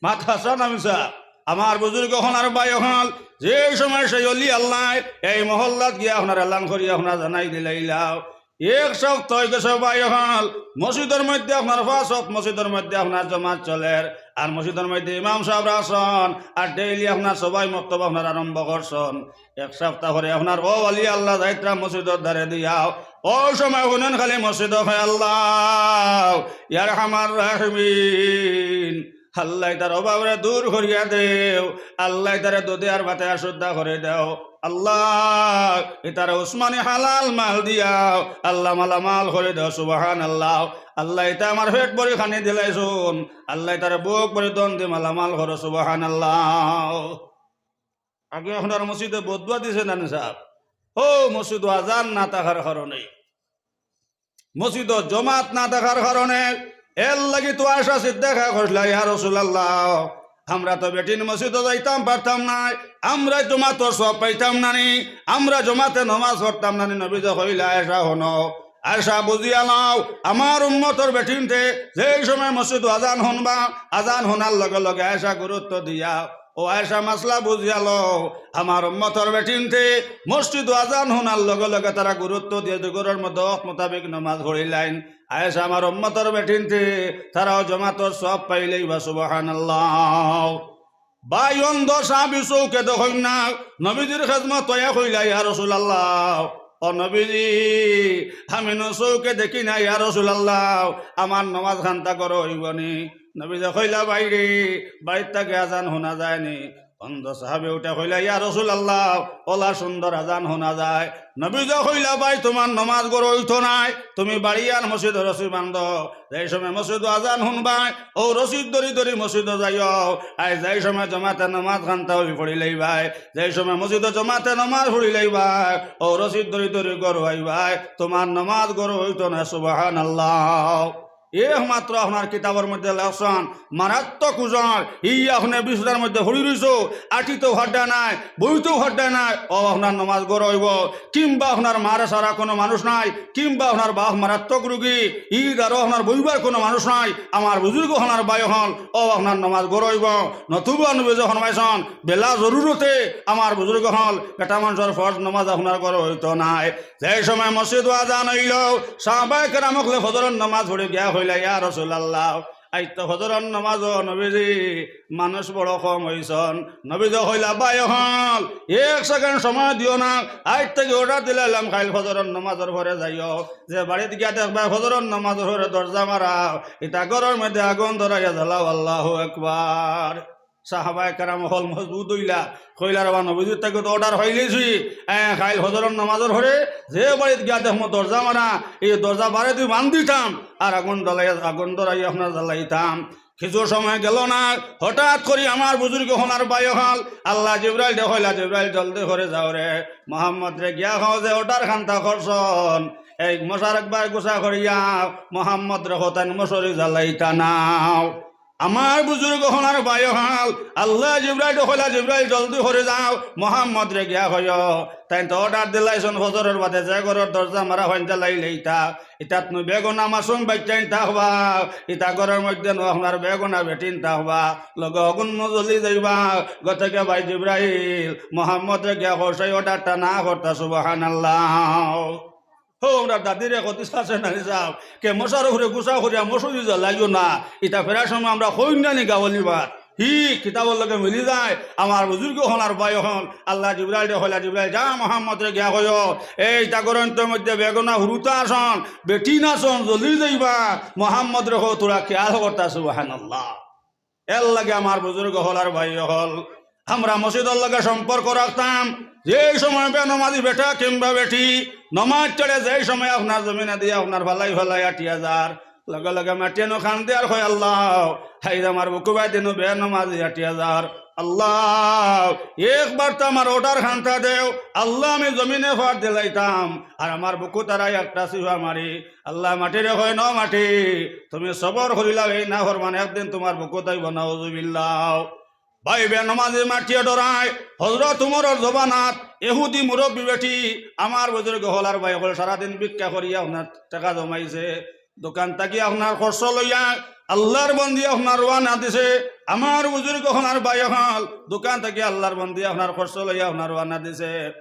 মাত হাছা না মিছা? আমার বুজুর্গ অকল আর ভাই অকল, যেই সময় সেই অলি আল্লাহ এই মহল্লাত গিয়া আপনার এলান করি আপনার জানাই দিলাইলাও, এক সপ্তাহ অইগেছে ভাই অকল, মসজিদর মধ্যে আপনার পাঁচ ওয়াক্ত মসজিদর মধ্যে আপনার জমাত চলের, আর মসজিদর মধ্যে ইমাম সাবরা আছইন, আর ডেইলি আপনার সবাই মক্তব আপনার আরম্ভ করছইন। এক সপ্তাহ পরে আপনার অউ অলি আল্লাহ যাইতরা মসজিদর দ্বারে দিয়া, অউ সময় হুনইন খালি মসজিদো কয়, "আল্লাহ, ইয়া আরহামার রাহিমিন, আল্লাহ, ইতার অভাবরে দূর করিয়া দেও, আল্লাহ, ইতারে দুধে আর ভাতে আর শুদ্ধা করি দেও, আল্লাহ, ইতারে উসমানি হালাল মাল দিয়া, আল্লাহ, মালামাল করি দেও।" সুবহানাল্লাহ। আল্লাহ, ইতা আমার পেট ভরি খানি দিলাইছইন, আল্লাহ, ইতারে বুক ভরি ধন দি মালামাল করো। সুবহানাল্লাহ। আগে আপনার মসজিদে বদদোয়া দিছে না নি সাব? ও মসজিদো আজান না থাকার কারণে, মসজিদো জমাত না থাকার কারণে, এরলাগি তো আয়েশা সিদ্দিকা কইলা, "ইয়া রাসূলুল্লাহ, আমরা তো বেটিন মসজিদো যাইতাম পারতাম নায়, আমরা জমাতর সওয়াব পাইতাম না নি, আমরা জমাতে নমাজ পড়তাম না নি?" নবীজি কইলা, "আয়েশা হুনো, আয়েশা বুঝিয়া লও, আমার উম্মতর বেটিন্তে যেই সময় মসজিদো আজান হুনবা, আজান হুনার লগে লগে আয়েশা গুরুত্ব দিয়া ও আয়েশা মাসলা বুঝিয়া লও, আমার উম্মতর বেটিন্তে মসজিদো আজান হুনার লগে লগে তারা গুরুত্ব দিয়া দুই ঘরর মধ্যে ওয়াক্ত মোতাবেক নমাজ পড়িলাইন। আয়েশা আমার উম্মতর বেটিন্তে তারাও জমাতর সওয়াব পাইলাইবা।" সুবহানাল্লাহ। ভাই অন্ধ সাহাবী চউখে দেখইন না, নবীজির খেদমতো আইয়া কইলা, "ইয়া রাসূলুল্লাহ, ও নবীজি, আমি নু চউখে দেখি না, ইয়া রাসূলুল্লাহ, আমার নমাজ খান্তা ঘরো অইবো নি?" নবীজি কইলা, "ভাইরে, বাড়িত থাকি আজান হুনা যায় নি?" অন্ধ সাহাবী উঠে কইলা, "ইয়া রাসূলুল্লাহ, অলা সুন্দর আজান হুনা যায়।" নবীজি কইলা, "ভাই, তুমার নমাজ ঘরো অইতো নায়, তুমি বাড়ি আর মসজিদো রশি বান্ধো, যেই সময় মসজিদো আজান হুনবায়, অউ রশি ধরি ধরি মসজিদো যাইও, আর যেই সময় জমাতে নমাজ খান্তা অই পড়িলাইবায়, যেই সময় মসজিদো জমাতে নমাজ পড়িলাইবায়, অউ রশি ধরি ধরি ঘরো আইবায়, তুমার নমাজ ঘরো অইতো নায়।" সুবহানাল্লাহ। একমাত্র আপনার কিতাবর মধ্যে লেখছইন, মারাত্মক ওজন, ই আপনে বিছনার মধ্যে পড়ি রইছো, আটিতেও পাররা নায়, বইতেও পাররা নায়, অউ আপনার নমাজ ঘরো অইবো। কিংবা আপনার মারে ছাড়া কুনু মানুষ নাই, কিংবা আপনার বাপ মারাত্মক রুগী, ই দ্বারো আপনার বইবার কুনু মানুষ নাই, আমার বুজুর্গ অকল আর ভাই অকল, অউ আপনার নমাজ ঘরো অইবো। নতুবা নবীজি ফরমাইছইন, বেলা জরুরতে আমার বুজুর্গ অকল, বেটা মানষর ফরজ নমাজ আপনার ঘরো অইতো নায়। যেই সময় মসজিদো আজান অইলো, সাহাবায়ে কেরাম অকলে ফজরর নমাজ পড়ি গিয়া কইলা, "ইয়া রাসূলুল্লাহ, আইজ তো ফজরর নমাজো নবীজি মানুষ বড় কম অইছইন। নবীজি কইলা, "ভাই অকল, এক সেকেন্ড সময় দিও না, আইজ থাকি অর্ডার দিলাইলাম, কাইল ফজরর নমাজর পরে যাইও, যে বাড়িত গিয়া দেখবায় ফজরর নমাজর পরে দরজা মারা, ইতা ঘরর মধ্যে আগুন ধরাইয়া জ্বালাও।" আল্লাহু আকবার। সাহাবায়ে কেরাম অকল মজবুত অইলা, কইলা, "রে বা, নবীজির থাকি তো অর্ডার পাইলিছি, এ, কাইল ফজরর নমাজর পরে যে বাড়িত গিয়া দেখমু দরজা মারা, ই দরজা বারেদি বান্ধিতাম, আর আগুন জ্বালাইয়া, আগুন ধরাইয়া আপনার জ্বালাইতাম।" কিছু সময় গেল না, হঠাৎ করি আমার বুজুর্গ অকল আর ভাই অকল, আল্লায় জিব্রাইলরে কইলা, "জিব্রাইল, জলদি করি যাও রে, মোহাম্মদরে গিয়া কও যে অর্ডার খান্তা করছইন, এই মশার একবার গুছা করিয়া মোহাম্মদরে কও তাইন মশারি জ্বালাইতা নায়।" আমার বুজুর্গ অকল আর ভাই অকল, আল্লায় জিব্রাইলরে কইলা, "জিব্রাইল, জলদি করি যাও, মোহাম্মদরে গিয়া কইও, তাইন তো অর্ডার দিলাইছইন ফজরর বাদে যে ঘরর দরজা মারা অইন জ্বালাইলাইতা, ইতাত নু বেগুনা মাসুম বাইচ্চাইন থাকবা, ইতা ঘরর মধ্যে নু আপনার বেগুনা বেটিন থাকবা, লগে আগুন নু জ্বলি যাইবা। গতিকে ভাই জিব্রাইল, মোহাম্মদরে গিয়া কও, সেই অর্ডারটা না করতা।" সুবহানাল্লাহ। ও, আমরার দাদিরে কতি চাচা নানি সাব, কে মশার উপরে গুছা করিয়া মশারি জ্বালাইও না, ইতা প্রায় সময় আমরা কই না নি গাওয়ালি মাত। হি, কিতাবর লগে মিলি যায়, আমার বুজুর্গ অকল আর ভাই অকল, আল্লায় জিব্রাইলরে কইলা, "জিব্রাইল, যা মোহাম্মদরে গিয়া কইও, এই ইতা ঘরর মধ্যে বেগুনা হুরুতা আছইন, বেটিন আছইন, জ্বলি যাইবা, মোহাম্মদরে কও থুড়া খেয়াল করতা।" সুবহানাল্লাহ। এরলাগি আমার বুজুর্গ অকল আর ভাই অকল, আমরা মসজিদর লগে সম্পর্ক রাখতাম। যেই সময় বেনমাজি বেটা কিংবা বেটি নমাজ ছাড়ে, যেই সময় আপনার জমিনেদি আপনার ফালাই ফালাই আটিয়া যার, লগে লগে মাটিয়ে নু কান্দে আর কয়, "আল্লাহ, হায় রে আমার বুকু বায়দি নু বেনমাজি আটিয়া যার। আল্লাহ, একবার তো আমার অর্ডার খান্তা দেও। আল্লাহ, আমি জমিনে ফার দিলাইতাম, আর আমার বুকু তারাই একটা চিপা মারি।" আল্লায় মাটিরে কইন, "ও মাটি, তুমি সবর করিলাও, এই নাফরমান একদিন তুমার বুকুত আইবো, নাউজুবিল্লাহ।" ভাই, বেনমাজি মাটিয়ে ডরায়। হজরত উমরর জমানাত ইহুদি মুরব্বি বেটি, আমার বুজুর্গ অকল আর ভাই অকল সারাদিন ভিক্ষা করিয়া আপনার টেকা জমাইছে, দোকান থাকি আপনার খরচ লইয়া আল্লার বন্দি আপনার রওয়ানা দিছে। আমার বুজুর্গ অকল আর ভাই অকল দোকান থাকি আল্লার বন্দি আপনার খরচ লইয়া আপনার রওয়ানা দিছে।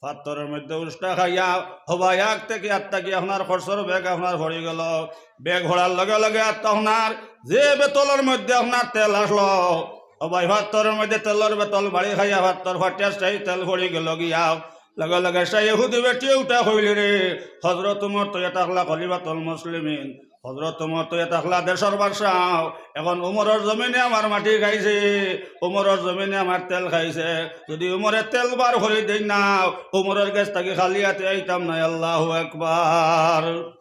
ফাত্তরর মধ্যে উষ্টা খাইয়া হবায় আগ থাকি আত থাকি আপনার খরচর ব্যাগ আপনার পড়ি গেল। ব্যাগ পড়ার লগে লগে আত আপনার যে বেতলর মধ্যে আপনার তেল আসলো, হবায় ফাত্তরর মধ্যে তেলর বেতল বাড়ি খাইয়া ফাত্তর ফাটিয়া সেই তেল পড়ি গেল গিয়া। লগে লগে সেই ইহুদি বেটিয়ে উঠা কইলে, "রে, হজরত উমর তো ইয়া থাকলা খলিফাতুল মুসলিমিন, হজরত উমর তো ইয়া থাকলা দেশর বাদশাহ, এখন উমরর জমিনে আমার মাটি খাইছে, উমরর জমিনে আমার তেল খাইছে, যদি উমরে তেল বার করি দেইন না, উমরর গেছ থাকি খালি আতে আইতাম নায়।" আল্লাহু আকবার।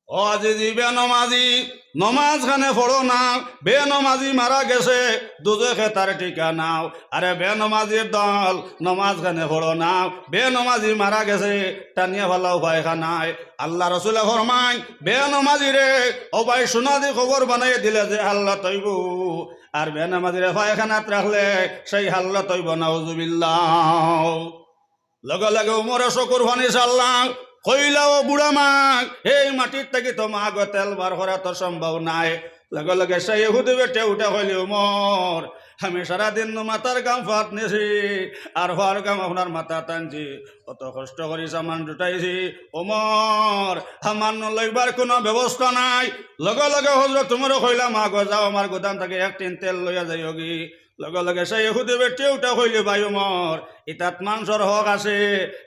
ও আজিজি বেনমাজি, নমাজ খানে পড়ো না, বেনমাজি মারা গেছে, দুজখে তার ঠিকানা। আরে বেনমাজির দল, নমাজ খানে পড়ো না, বেনমাজি মারা গেছে, টানিয়া ফালাও পায়খানায়। আল্লার রসুলে ফরমাইন, বেনমাজিরে, ও ভাই, সোনাদি কবর বানাইয়া দিলে যে হাল্লাত অইবো, আর বেনমাজিরে পায়খানাত রাখলে সেই হাল্লাত অইবো, নাউজুবিল্লাহ। লগে লগে উমরে চকুর পানি ছাড়লা, কইলা, "ও বুড়া মাগ, এই মাটির থাকি তো মাগো তেল বার করা তো সম্ভব নায়।" লগে লগে সেই ইহুদি বেটিয়ে উঠা কইলে, "উমর, আমি সারাদিন নু মাথার ঘাম ফাত নিছি, আর ফার ঘাম আপনার মাথাত আনছি, অত কষ্ট করি সামান জুটাইছি, উমর, আমার নু লইবার কুনু ব্যবস্থা নাই।" লগে লগে হজরত উমরে কইলা, "মাগো, যাও আমার গুদাম থাকি এক টিন তেল লইয়া যাইওগি।" লগে লগে সেই ইহুদি বেটিয়ে উঠা কইলে, "ভাই উমর, ইতাত মানষর হক আছে,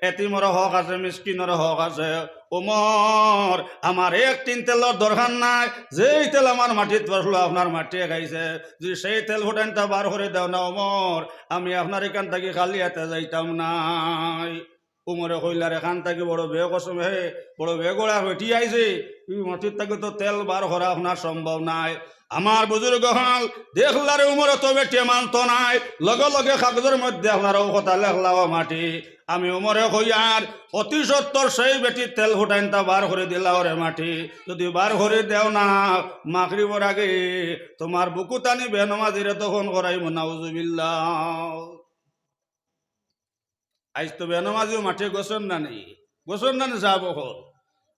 এতিমর হক আছে, মিসকিনর হক আছে। উমর, আমার এক টিন তেলর দরকার নাই, যেই তেল আমার মাটিত পড়লো, আপনার মাটিয়ে খাইছে, যদি সেই তেল ফুটাইনতা বার করি দেও না উমর, আমি আপনার ইখান থাকি খালি আতে যাইতাম নায়।" উমরে কইলা, "রে, খান থাকি বড় বেকসম হে, বড় বেগড়া বেটি আইছে, ই মাটির থাকি তো তেল বার করা আপনার সম্ভব নায়।" আমার বুজুর্গ অকল দেখলা রে, উমরে তো বেটিয়ে মানতো নায়, লগে লগে কাগজর মধ্যে আপনার অউ কথা লেখলা, "ও মাটি, আমি উমরে কইয়ার, অতি সত্বর সেই বেটির তেল ফুটাইনতা বার করি দিলাও রে মাটি, যদি বার করি দেও না, মাগরিবর আগে তুমার বুকুত আনি বেনমাজিরে দফন করাইমু, নাউজুবিল্লাহ।" আইজ তো বেনমাজিও মাটিয়ে গেছইন না নি, গেছইন না নি সাব অকল।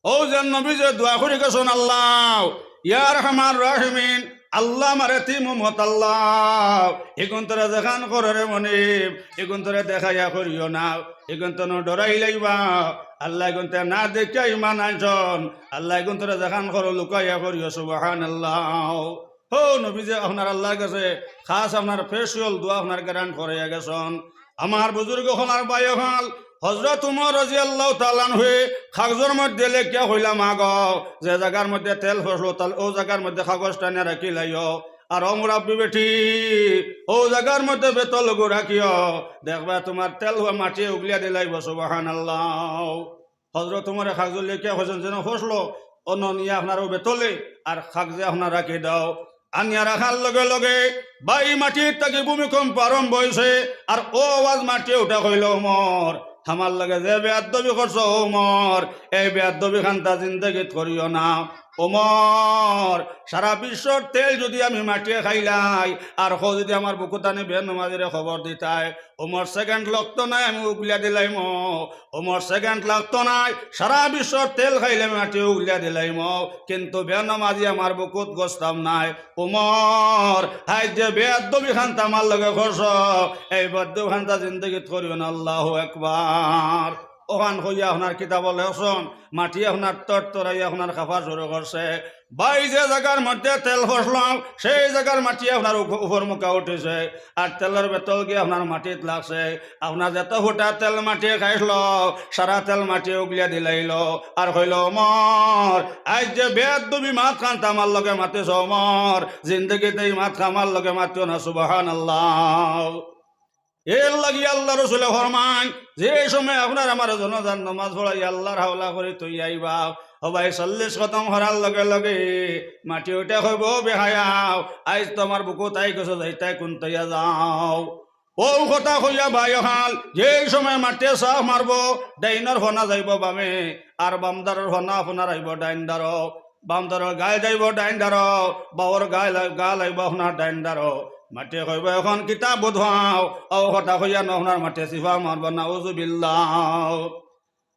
অউ যে নবীজিয়ে দোয়া করি গেছইন, "আল্লাহ, ইয়া আরহামার রাহিমিন, আল্লাহ আমার এতিম উম্মত আল্লাহ, ইগুন্তরে যেখান করো রে মনিব, ইগুন্তরে দেখাইয়া করিও না, ইগুন্তনু ডরাইলাইবা। আল্লাহ ইগুন্তরে না দেখিয়া ইমান আনছন, আল্লাহ ইগুন্তরে যেখান করো লুকাইয়া করিও। সুবহানাল্লাহ। হো নবীজি আপনার আল্লাহর গেছে খাস আপনার special দোয়া আপনার grant করাইয়া গেছন। আমার বুজুর্গ অকল আর ভাই অকল, হযরত উমর রাদিয়াল্লাহু তাআলা আনহুয়ে কাগজর মধ্যে লেখিয়া কইলা, "মা গো, যে জাগার মধ্যে তেল ফসলো, তাইলে অউ জাগার মধ্যে কাগজটা নিয়া রাখিলাইও। আর ও মুরাব্বি বেটি, অউ জাগার মধ্যে বেতলগু রাখিও, দেখবা তুমার তেল অওয়া মাটি উগলিয়া দিলাইবো।" সুবহানাল্লাহ। হযরত উমরে কাগজো লেখিয়া কইছন, যেন ফসলো, অনো নিয়া আপনার অউ বেতলে আর কাগজে আপনার রাখি দাও। আনিয়া রাখার লগে লগে ভাই মাটির থাকি ভূমিকম্প আরম্ভ অইছে, আর অউ আওয়াজ মাটি উঠা কইলো, "উমর, আমার লগে যে বেয়াদবি করছো উমর, এই বেয়াদবি খান্তা জিন্দেগিত করিও না। উমর, সারা বিশ্বর তেল যুদি আমি মাটিয়ে খাইলাই, আর কও যুদি আমার বুকুত আনি বেনমাজিরে খবর দিতায়, উমর second লাগতো নায়, আমি উগলিয়া দিলাইমু। উমর second লাগতো নায়, সারা বিশ্বর তেল খাইলে আমি মাটি উগলিয়া দিলাইমু, কিন্তু বেনমাজি আমার বুকুত গছতাম নায়। উমর, আইজ যে বেয়াদবি খান্তা আমার লগে করছো, এই বেয়াদবি খান্তা জিন্দেগিত করিও না।" আল্লাহু আকবার। অখান কইয়া আপনার কিতাবো লেখছন, মাটি আপনার তরতরাইয়া আপনার কাঁপা শুরু করছে। ভাই, যে জাগার মধ্যে তেল ফসলো, সেই জাগার মাটি আপনার উপ-, উপর মুখা উঠিছে, আর তেলর বেতল গিয়া আপনার মাটিত লাগছে। আপনার যত ফুটা তেল মাটি খাইছলো, সারা তেল মাটি উগলিয়া দিলাইলো, আর কইলো, "উমর, আইজ যে বেয়াদবি মাত খান্তা আমার লগে মাতিছো উমর, জিন্দেগিত ই মাত আমার লগে মাতিও না।" সুবহানাল্লাহ। এর লাগি আল্লার রসুলে ফরমাইন, যে সময় আপনার আমার জানাজার নমাজ পড়াইয়া আল্লার হাওলা করি থইয়া আইবা, ও ভাই, চল্লিশ কদম করার লগে লগে মাটি উঠে কইবো, "বেহায়াও, আইজ তো আমার বুকুত আই গেছো, যাইতায় কুনতইয়া যাও।" অউ কথা কইয়া ভাই অকল, যে সময় মাটিয়ে চাফ মারবো, ডাইনর ফনা যাইবো বামে, আর বামদারর ফনা আপনার আইবো ডাইন দারো। বামদারর গাল যাইবো ডাইন দারো, বাওর গাল, গাল আইবো আপনার ডাইন দারো। মাটিয়ে কইবো, "অখন কিতা বুঝাও?" অউ কথা কইয়া নু আপনার মাটিয়ে চিফা মারবো, নাউজুবিল্লাহ।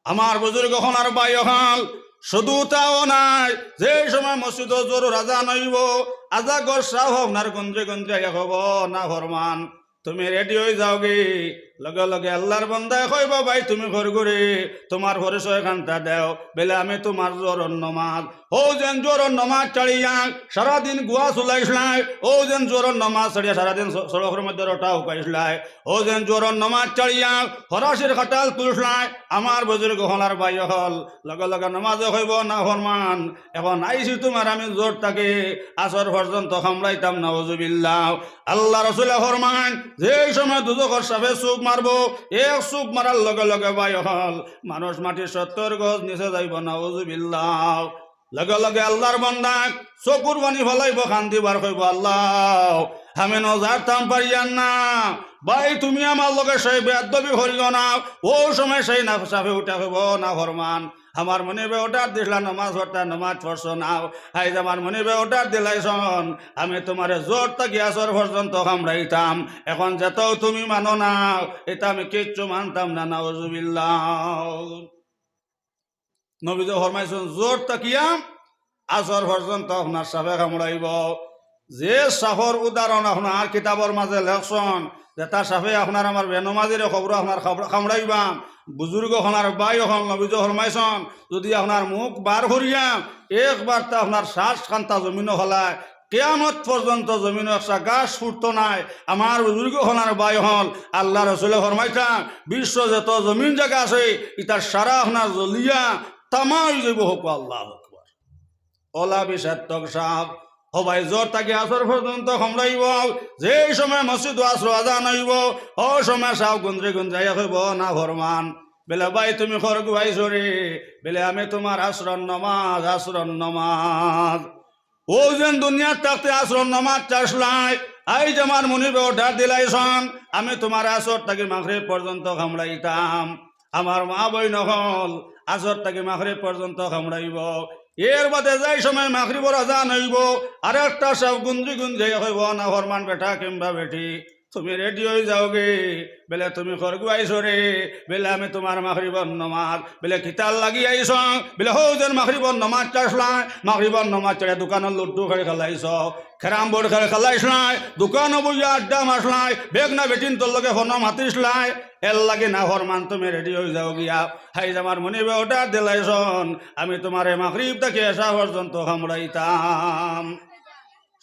আমার বুজুর্গ অকল আর ভাই অকল, শুধু তাও নায়, যে সময় মসজিদো জোহরর আজান অইবো, আজাগর চাফ আপনার গঞ্জে গঞ্জে আইয়া কইবো, "নাফরমান, তুমি ready অই যাওগি।" লগে লগে আল্লার বান্দায় কইবো, "ভাই, তুমি ঘর ঘুরি, তুমার পরিচয় খান্তা দেও।" বেলে, "আমি তুমার জোহরর নমাজ।" অউ যেন জোহরর নমাজ ছাড়িয়া সারাদিন গুয়া চুলাইছলায়, অউ যেন জোহরর নমাজ ছাড়িয়া সারাদিন স-, সড়কর মধ্যে রটা হুকাইছলায়, অউ যেন জোহরর নমাজ ছাড়িয়া ফরাসির খাটাল তুলছলায়। আমার বুজুর্গ অকল আর ভাই অকল, লগে লগে নমাজে কইবো, "নাফরমান, অখন আইছি তুমার আমি জোহর থাকি আসর পর্যন্ত কামড়াইতাম।" নাউজুবিল্লাহ। আল্লার রসুলে ফরমাইন, যে সময় দুজখর চাফে চুপ মারবো, এক চুপ মারার লগে লগে ভাই অকল, মানুষ মাটির সত্তর গজ নিচে যাইবো। নাউজুবিল্লাহ। লগে লগে আল্লার বান্দায় চকুর পানি ফালাইবো, কান্দিবো আর কইবো, "আল্লাহ, আমি নু যাইতাম পারিয়ার না। ভাই, তুমি আমার লগে সেই বেয়াদবি করিও না।" অউ সময় সেই না, চাফে উঠে কইবো, "নাফরমান, আমার মনিবে order দিছলা নমাজ পড়তায়, নমাজ পড়ছো না। আইজ আমার মনিবে order দিলাইছন, আমি তুমারে জোহর থাকি আসর পর্যন্ত কামড়াইতাম। অখন যেতাউ তুমি মানো না, ইতা আমি কিচ্ছু মানতাম না।" নাউজুবিল্লাহ। নবীজি ফরমাইছন, জোহর থাকিয়া আসর পর্যন্ত আপনার চাফে কামড়াইবো। যে চাফর উদাহরণ আপনার কিতাবর মাঝে লেখছন, যেতা চাফে আপনার আমার বেনমাজিরে কবরো আপনার কামড়-, কামড়াইবা, বুজুর্গ অকল আর ভাই অকল, নবীজি ফরমাইছন, যুদি আপনার মুখ বার করিয়া একবার তা আপনার শ্বাস খান্তা জমিনো ফালায়, কিয়ামত পর্যন্ত জমিনো একটা ঘাস ফুটতো নায়। আমার বুজুর্গ অকল আর ভাই অকল, আল্লার রসুলে ফরমাইতা, বিশ্ব যত জমিন জাগা আছে, ইতা সারা আপনার জ্বলিয়া তামা অই যাইবো। হকু আল্লাহু আকবার। অলা বিষাক্ত চাফ। ও ভাই, জোহর থাকি আসর পর্যন্ত কামড়াইবো। যে সময় মসজিদো আসর আজান অইবো, অউ সময় চাফ গুঞ্জে গুঞ্জে আইয়া কইবো, "নাফরমান।" বেলে, "ভাই, তুমি করগু আইছো রে।" বেলে, "আমি তুমার আসরর নমাজ, আসরর নমাজ।" অউ যেন দুনিয়াত থাকতে আসরর নমাজ ছাড়ছলায়, আইজ আমার মনিবে order দিলাইছন, আমি তুমারে আসর থাকি মাগরিব পর্যন্ত কামড়াইতাম। আমার মা বইন অকল, আসর থাকি মাগরিব পর্যন্ত কামড়াইবো। এর বাদে যে সময় মাগরিবর আজান অইবো, আরেকটা চাফ গুঞ্জি গুঞ্জি কইবো, "নাফরমান বেটা কিংবা বেটি, তুমি রেডি অই যাওগি, বেলে তুমি খরগু আইছো রে, বেলে আমি তুমার মাগরিবর নমাজ, বেলে কিতার লাগি আইছো, বেলে হউ যেন মাগরিবর নমাজ ছাড়ছলায়, মাগরিবর নমাজ ছাড়িয়া দোকানো লুডু খেল খেলাইছো, ক্যারাম বোর্ড খেল খেলাইছলায়, দোকানো বইয়া আড্ডা মারছলায়, বেগনা বেটিন্তর লগে ফোনো মাতিছলায়, এরলাগি নাফরমান তুমি রেডি অই যাওগিয়া। হাইজ আমার মনিবে অর্ডার দিলাইছন, আমি তুমারে মাগরিব থাকি এশা পর্যন্ত কামড়াইতাম।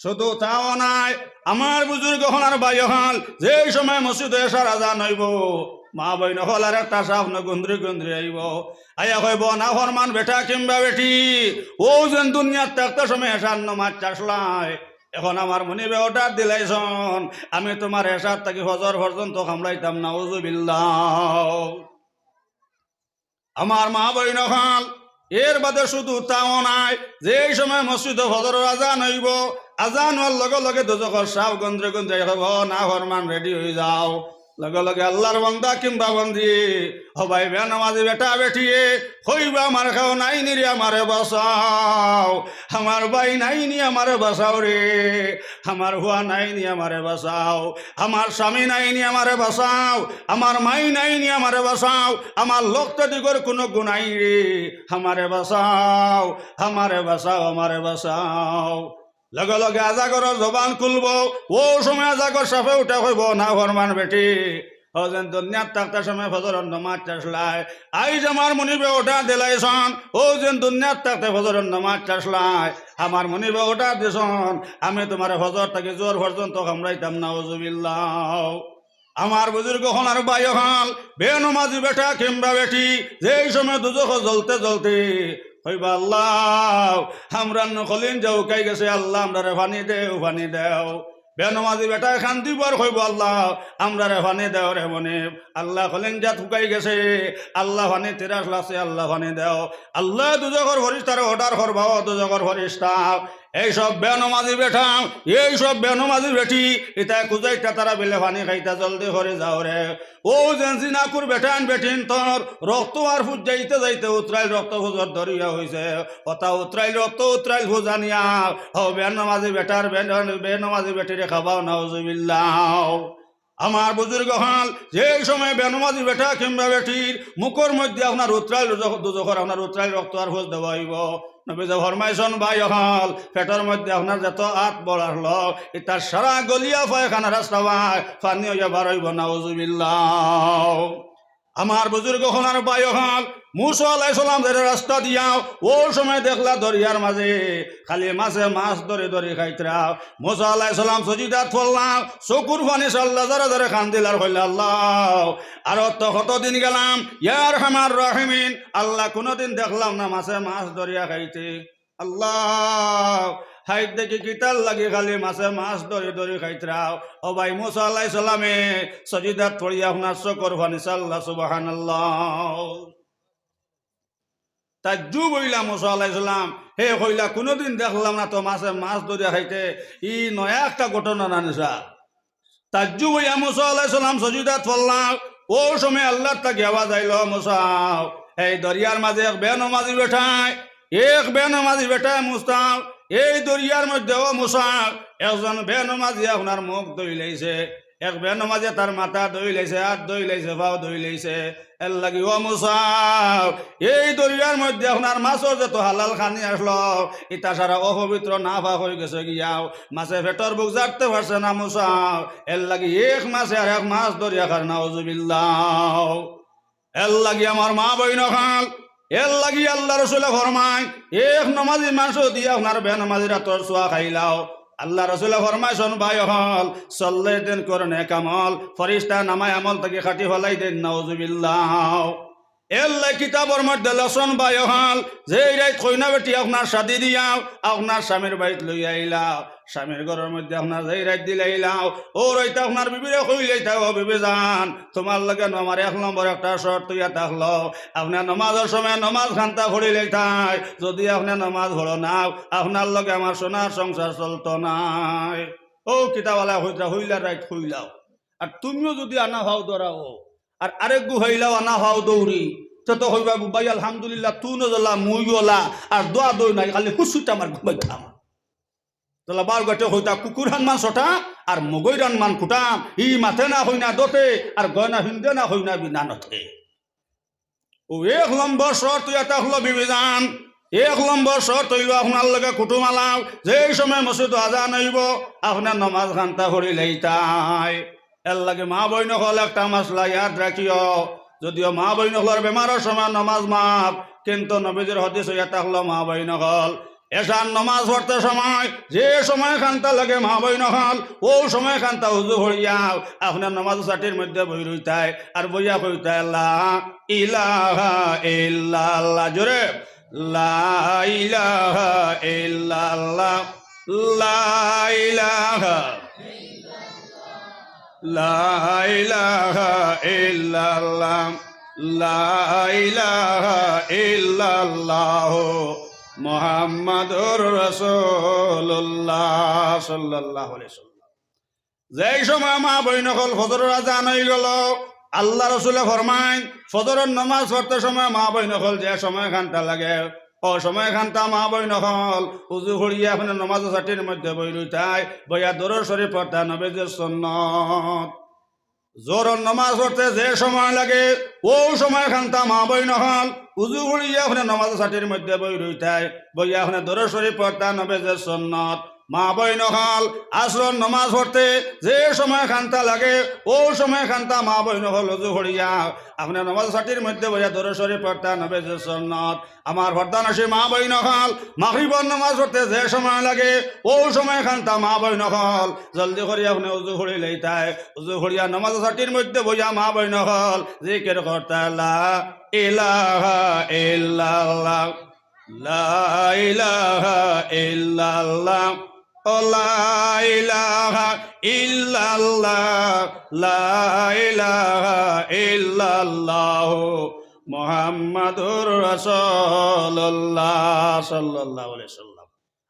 শুধু তাও নায়, আমার বুজুর্গ অকল আর ভাই অকল, যেই সময় মসজিদো এশার আজান অইবো, মা-বইন অকল আর একটা সামনে গুন্দরি গুন্দরি আইবো, আইয়া কইবো, "নাফরমান বেটা কিংবা বেটি, অউ যেন দুনিয়াত থাকতে সময় এশার নমাজ ছাড়ছলায়, অখন আমার মনিবে অর্ডার দিলাইছন, আমি তুমারে এশার থাকি ফজর পর্যন্ত কামড়াইতাম, নাউজুবিল্লাহ।" আমার মা-বইন অকল, এর বাদে শুধু তাও নায়, যেই সময় মসজিদো ফজরর আজান অইবো, আজান অওয়ার লগে লগে দুজখর সাপ গুন্দরি গুন্দরি কইবো, "নাফরমান রেডি অই যাও।" লগে লগে আল্লার বান্দা কিংবা বান্দি, ও ভাই বেনমাজি বেটা বেটিয়ে, কইবা, "আমার কেউ নাইনি রে, আমারে বাঁচাও, আমার ভাই নাইনি, আমারে বাঁচাও রে, আমার পুয়া নাইনি, আমারে বাঁচাও, আমার স্বামী নাইনি, আমারে বাঁচাও, আমার মাই নাইনি, আমারে বাঁচাও, আমার লক্তে দিগর কুনু গুনাই রে, আমারে বাঁচাও, আমারে বাঁচাও, আমারে বাঁচাও।" লগে লগে আজাগরর জবান খুলবো, অউ সময় আজাগর সাপে উঠে কইবো, "নাফরমান বেটি, অউ যেন দুনিয়াত থাকতে সময় ফজরর নমাজ ছাড়ছলায়, আইজ আমার মনিবে অর্ডার দিলাইছন, অউ যেন দুনিয়াত থাকতে ফজরর নমাজ ছাড়ছলায়, আমার মনিবে অর্ডার দিছন, আমি তুমারে ফজর থাকি জোহর পর্যন্ত কামড়াইতাম, নাউজুবিল্লাহ।" আমার বুজুর্গ অকল আর ভাই অকল, বেনমাজি বেটা কিংবা বেটি, যেই সময় দুজখো জ্বলতে জ্বলতে কইবা, "আল্লাহ, আমরার কলিজা হুকাই গেছে, আল্লাহ, আমরারে পানি দেও, পানি দেও।" বেনমাজি বেটায় কান্দিবো আর কইবো, "আল্লাহ, আমরারে পানি দেও রে মনিব, আল্লাহ, কলিজাত হুকাই গেছে, আল্লাহ, পানির পিয়াস লাগছে, আল্লাহ, পানি দেও।" আল্লায় দুজখর ফিরিস্তারে অর্ডার করবা, "ও দুজখর ফিরিস্তা, এইসব বেনমাজি বেটা, এইসব বেনমাজি বেটি, ইতায় খুজাইতা তারা বিলে পানি খাইতা, জলদি করি যাও রে। অউ যেন জিনাকুর বেটাইন বেটিন্তর রক্ত আর ফুজ যাইতে যাইতে উতরাইল রক্ত ফুজর দরিয়া অইছে, অতা উতরাইল রক্ত উতরাইল ফুজ আনিয়া, অউ বেনমাজি বেটার বেন-, বেনমাজি বেটিরে খাবাও, নাউজুবিল্লাহ।" আমার বুজুর্গ অকল, যেই সময় বেনমাজি বেটা কিংবা বেটির মুখর মধ্যে আপনার উতরাইল দুজখ-, দুজখর আপনার উতরাইল রক্ত আর ফুজ দেওয়া অইবো, নবীজি ফরমাইছন, ভাই অকল, পেটর মধ্যে আপনার যত আত বড় আছলো, ইতা সারা গলিয়া পায়খানা রাস্তা বায় পানি অইয়া বার অইবো, নাউজুবিল্লাহ। আমার বুজুর্গ অকল আর ভাই অকল, মুসা আলাইহিস সালাম যাইরা রাস্তা দিয়া, অউ সময় দেখলা দরিয়ার মাঝে খালি মাছে মাছ ধরি ধরি খাইতরা। মুসা আলাইহিস সালাম সজিদাত পড়লা, চকুর পানি ছাড়লা, জোরে জোরে কান্দিলা আর কইলা, "আল্লাহ, আরো তো কতদিন গেলাম, ইয়া আরহামার রাহিমিন, আল্লাহ, কুনুদিন দেখলাম না মাছে মাছ ধরিয়া খাইতে।" আল্লাহ, হাইত দেখি কিতার লাগি খালি মাছে মাছ ধরি ধরি খাইতরা। ও ভাই, মুসা আলাইহিস সালামে সজিদাত পড়িয়া আপনার চকুর পানি ছাড়লা, সুবহানাল্লাহ। তাজ্জুব অইলা মুসা আলাইহিস সালাম, হে কইলা, "কুনুদিন দেখলাম না তো মাছে মাছ ধরিয়া খাইতে, ই নয়া একটা ঘটনা না নি?" তাজ্জুব অইয়া মুসা আলাইহিস সালাম সজিদাত পড়লা। অউ সময় আল্লার থাকি আওয়াজ আইলো, "মুসা, এই দরিয়ার মাঝে এক বেনমাজি বেটায়, এক বেনমাজি বেটায় মুছতাও, এই দরিয়ার মধ্যে, ও মুসা, একজন বেনমাজি আপনার মুখ ধুইলাইছে, এক বেনমাজি তার মাথা ধুইলাইছে, আত ধুইলাইছে, পাও ধুইলাইছে।" এরলাগি, ও মুসা, এই দরিয়ার মধ্যে আপনার মাছর যত হালাল খানি আছলো, ইতা সারা অপবিত্র নাপাক অইগেছে গিয়াও। মাছে পেটর ভুক জারতে পারছে না মুসা, এরলাগি এক মাছে আর এক মাছ ধরিয়া খার, নাউজুবিল্লাহ। এরলাগি আমার মা বইন অকল, এরলাগি আল্লার রসুলে ফরমাইন, এক নমাজি মানষে যুদি আপনার বেনমাজির আতর ছোঁয়া খাইলাও, আল্লার রসুলে ফরমাইছন, ভাই অকল, চল্লিশ দিন করো নেক আমল, ফিরিস্তায় নামায় আমল থাকি কাটি ফালাই দেইন, নাউজুবিল্লাহ। এরলাগি কিতাবর মধ্যে লেখছন, ভাই অকল, যেই রাইত কইনা বেটি আপনার শাদি দিয়াও, আপনার স্বামীর বাড়িত লইয়া আইলাও, স্বামীর ঘরর মধ্যে আপনার যেই রাইত দিলাইলাও, অউ রাইত আপনার বিবিরে কইলাইতায়, "ও বিবি জান, তুমার লগে আমার এক নম্বর একটা শর্ত ইয়া থাকলো, আপনে নমাজর সময় নমাজ খান্তা পড়িলাইতায়, যুদি আপনে নমাজ পড়ো না, আপনার লগে আমার সোনার সংসার চলতো নায়।" অউ কিতাবআলায় কইতরা, কইলা রাইত কইলাও। আর তুমিও যুদি আনা পাও ধরাও, আর আরেকগু পাইলাও আনা পাও দৌড়ি, তে তো কইবা, "ভাই, আলহামদুলিল্লাহ, তুইও জ্বলা, মুইও জ্বলা, আর দোয়া দই নাই, খালি হুসুটা আমার ঘুমাইতাম।" তলা বারো গাটে কইতা কুকুর হানমান ছটা, আর মগই রানমান কুটাম, ই মাতে না কই না দতে, আর গয়না হিন্দে না কই না বিনা নথে। ও এক নম্বর শর্ত ইয়া থাকলো বিবিজান, এক নম্বর শর্ত অইলো আপনার লগে কুটুম আলাপ, যেই সময় মসজিদ আজান অইবো, আপনার নমাজ খান্তা পড়ি লইতায়। এর লাগি মা বইন অকল একটা মাসলা ইয়াদ রাখিও, যদিও মা বইন অকলর বেমারর সময় নমাজ মাফ, কিন্তু নবীজির হাদিস ইয়া থাকলো মা বইন অকল এশার নমাজ পড়তে সময় যে সময় খান্তা লাগে মা বইন অকল, ও সময় খান্তা উজু করিয়া আপনার নমাজ ছাটির মধ্যে বই রইতায় আর বইয়া কইতায়, "লা ইলাহা ইল্লাল্লাহ।" জোরে, "লা ইলাহা ইল্লাল্লাহ, লা ইলাহা, লা ইলাহা ইল্লাল্লাহ, লা ইলাহা ইল্লাল্লাহ, মুহাম্মাদুর রাসূলুল্লাহ সাল্লাল্লাহু আলাইহি ওয়াসাল্লাম।" যেই সময় মা বইন অকল ফজরর আজান অই গেল, আল্লাহ রসুলে ফরমাইন, ফজরর নমাজ পড়তে সময় মা বইন অকল যে সময় খান্তা লাগে, ও সময় খান্তা মা বইন অকল উজু করিয়া আপনার নমাজ ছাটির মধ্যে বই রইতায়, বইয়া দরুদ শরীফ পড়তা নবীজির সুন্নত। জোহরর নমাজ পড়তে যে সময় লাগে, ও সময় খান্তা মা বইন অকল উজু করিয়া আপনার নমাজ ছাটির মধ্যে বই রইতায়, বইয়া আপনার দরুদ শরীফ পড়তা নবীজির সুন্নত। মা বইন অকল, আসরর নমাজ পড়তে যে সময় খান্তা লাগে, ও সময় খান্তা মা বইন অকল উজু করিয়া আপনার নমাজ ছাটির মধ্যে বইয়া দরুদ শরীফ পড়তা নবীজির সুন্নত। আমার পর্দানশীন মা বইন অকল, মাগরিবর নমাজ পড়তে যে সময় লাগে, ও সময় খান্তা মা বইন অকল জলদি করি আপনে উজু করি লইতায়, উজু করিয়া নমাজ ছাটির মধ্যে বইয়া মা বইন অকল জিকির করতা, লা ইলাহা ইল্লাল্লাহ, লা ইলাহা ইল্লাল্লাহ, ও লা ইলাহা ইল্লাল্লাহ, লা ইলাহা ইল্লাল্লাহ, মুহাম্মাদুর রাসূলুল্লাহ সাল্লাল্লাহু আলাইহি ওয়াসাল্লাম।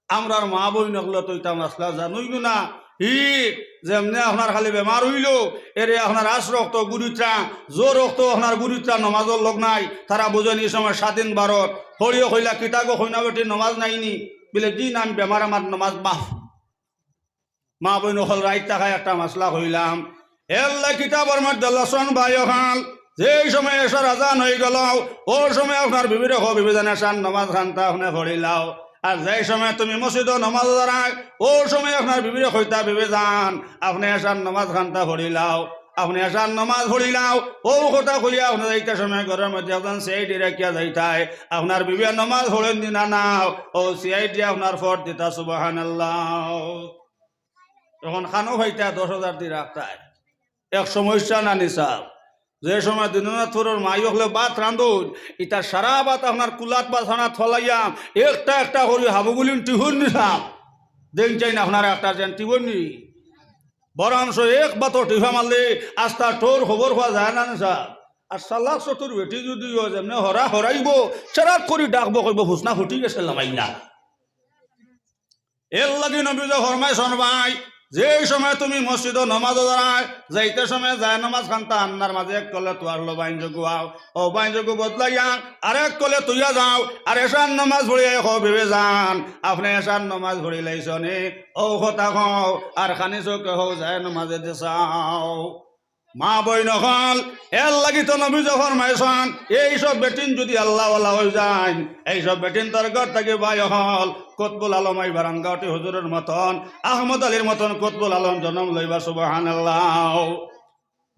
আমরার মা বইন অকল তো ইতা মাসলা জানইন না। হি যেমনে আপনার খালি বেমার অইলো, এরে আপনার আছর অক্ত গুরিত্রা, জোহর অক্ত আপনার গুরিত্রা, নমাজর লগ নাই। তারা বুঝইন ই সময় স্বাধীন ভারত। হরিয়ে কইলা, "কিতা গো কইনা বেটি, নমাজ নাইনি?" বলে, "জি না, আমি বেমার, আমার নমাজ মাফ।" মা বইন অকল, রাইত থাকায় একটা মাসলা কইলাম। এল্লা কিতাবর মধ্যে লেখছইন ভাই অকল, যেই সময় এশার আজান অই গেল, ও সময় আপনার বিবিরে কও, "বিবিজান, এশার নমাজ খান্তা আপনে পড়িলাও।" আর যেই সময় তুমি মসজিদো নমাজ দাঁড়ায়, ও সময় আপনার বিবিরে কইতা, "বিবিজান, আপনে এশার নমাজ খান্তা পড়িলাও।" আপনে এশার নমাজ পড়িলাও, ও কথা কইয়া আপনে যাইতে সময় ঘরর মধ্যে একজন সিআইডি রাখিয়া যাইতায়, আপনার বিবিয়ে নমাজ পড়ইন নি না নাও, ও সিআইডি আপনার ফট দিতা, সুবহানাল্লাহ। অখন খানো পাইতায় দশ হাজার দি রাখতায়, এক সমস্যা না নি সাব। যে সময় দিনাজপুরর মাই অকলে ভাত রান্ধইন, ইতা সারা ভাত আপনার কুলাত বা ছানাত ফালাইয়া একটা একটা করি হাবুগুলিন টিফিন দিতাম। দেইন চাইন আপনারা একটা যেন টিফিন নি। বরঞ্চ এক ভাতো টিফা মারলে আস্তা টোর খবর পাওয়া যায় না নি সাব। আর চালাক চতুর বেটি যুদি অয়, যেমনে হরা হরাইবো, চেরাত করি ডাকবো, কইবো, "হুসনা ফুটি গেছে, লামাই না।" এর লাগি নবীয়ে ফরমাইছইন ভাই, যেই সময় তুমি মসজিদো নমাজো দাঁড়ায়, যাইতে সময় যায় নমাজ খান্তা আন্নার মাঝে এক কলে তুয়ার লো বাইন যোগুয়াও, ও বাইন যোগু বদলাইয়া আরেক কলে তুইয়া যাও, আর এশার নমাজ পড়িয়া কও, "বিবিজান, আপনে এশার নমাজ পড়ি লাইছইন নি?" ও কথা কও, আর খানি চউখে কও, "যায় নমাজে দে চাও।" মা বইন অকল, এর লাগি তো নবীয়ে ফরমাইছইন, এইসব বেটিন যুদি আল্লাহওয়ালা অই যাইন, এইসব বেটিনতর ঘর থাকি ভাই অকল, কুতবুল আলম আইবা রাঙ্গাউটি হুজুরর মতন, আহমদ আলীর মতন কুতবুল আলম জনম লইবা, সুবহানাল্লাহ।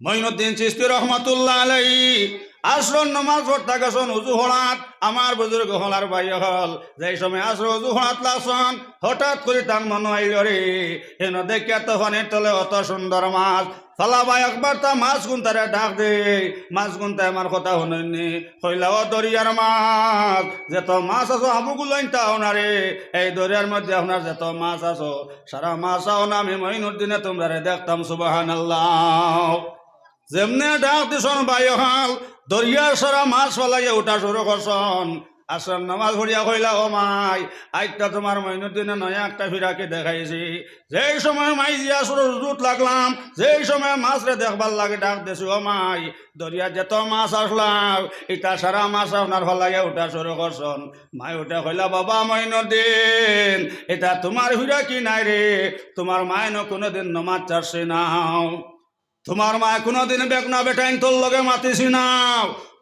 মঈনুদ্দিন চিশতি রহমাতুল্লাহ আলাইহি আছরর নমাজ পড়তা গেছইন উজু করাত, আমার বুজুর্গ অকল আর ভাই অকল, যেই সময় আছরর উজু করাত লাগছইন, হঠাৎ করি তান মনো আইলো রে, এনো দেখিয়া তো পানির তলে অত সুন্দর মাছ, ফালাবা একবার তা মাছগুনতারে ডাক দেই, মাছগুনতায় আমার কথা হুনইন নি, কইলা, "ও দরিয়ার মাছ, যত মাছ আছো হাবুগুলাইন তাও না রে, এই দরিয়ার মধ্যে আপনার যত মাছ আছো, সারা মাছ আও না, আমি মঈনুদ্দিনে তুমরারে দেখতাম।" সুবহানাল্লাহ। যেমনে ডাক দিছইন ভাই অকল, দরিয়ার সারা মাছ ফালাইয়া উঠা শুরু করছইন। আসরর নামাজ পড়িয়া কইলা, "ও মাই, আইজ তো তুমার মইনুদ্দিনে নয়া একটা ফিরাকি দেখাইছে। যেই সময় মাই জিয়া সুরর জুত লাগলাম, যেই সময় মাছরে দেখবার লাগি ডাক দিছি, ও মাই, দরিয়া যত মাছ আসলাম, ইতা সারা মাছ আপনার ফালাইয়া উঠা শুরু করছন।" মাই উঠে কইলা, "বাবা মইনুদ্দিন, ইতা তুমার ফিরাকি নায় রে, তুমার মাইনও কুনুদিন নমাজ ছাড়ছে না।" তুমার মায় কুনুদিন বেগুনা বেটাইন্তর লগে মাতিছে না।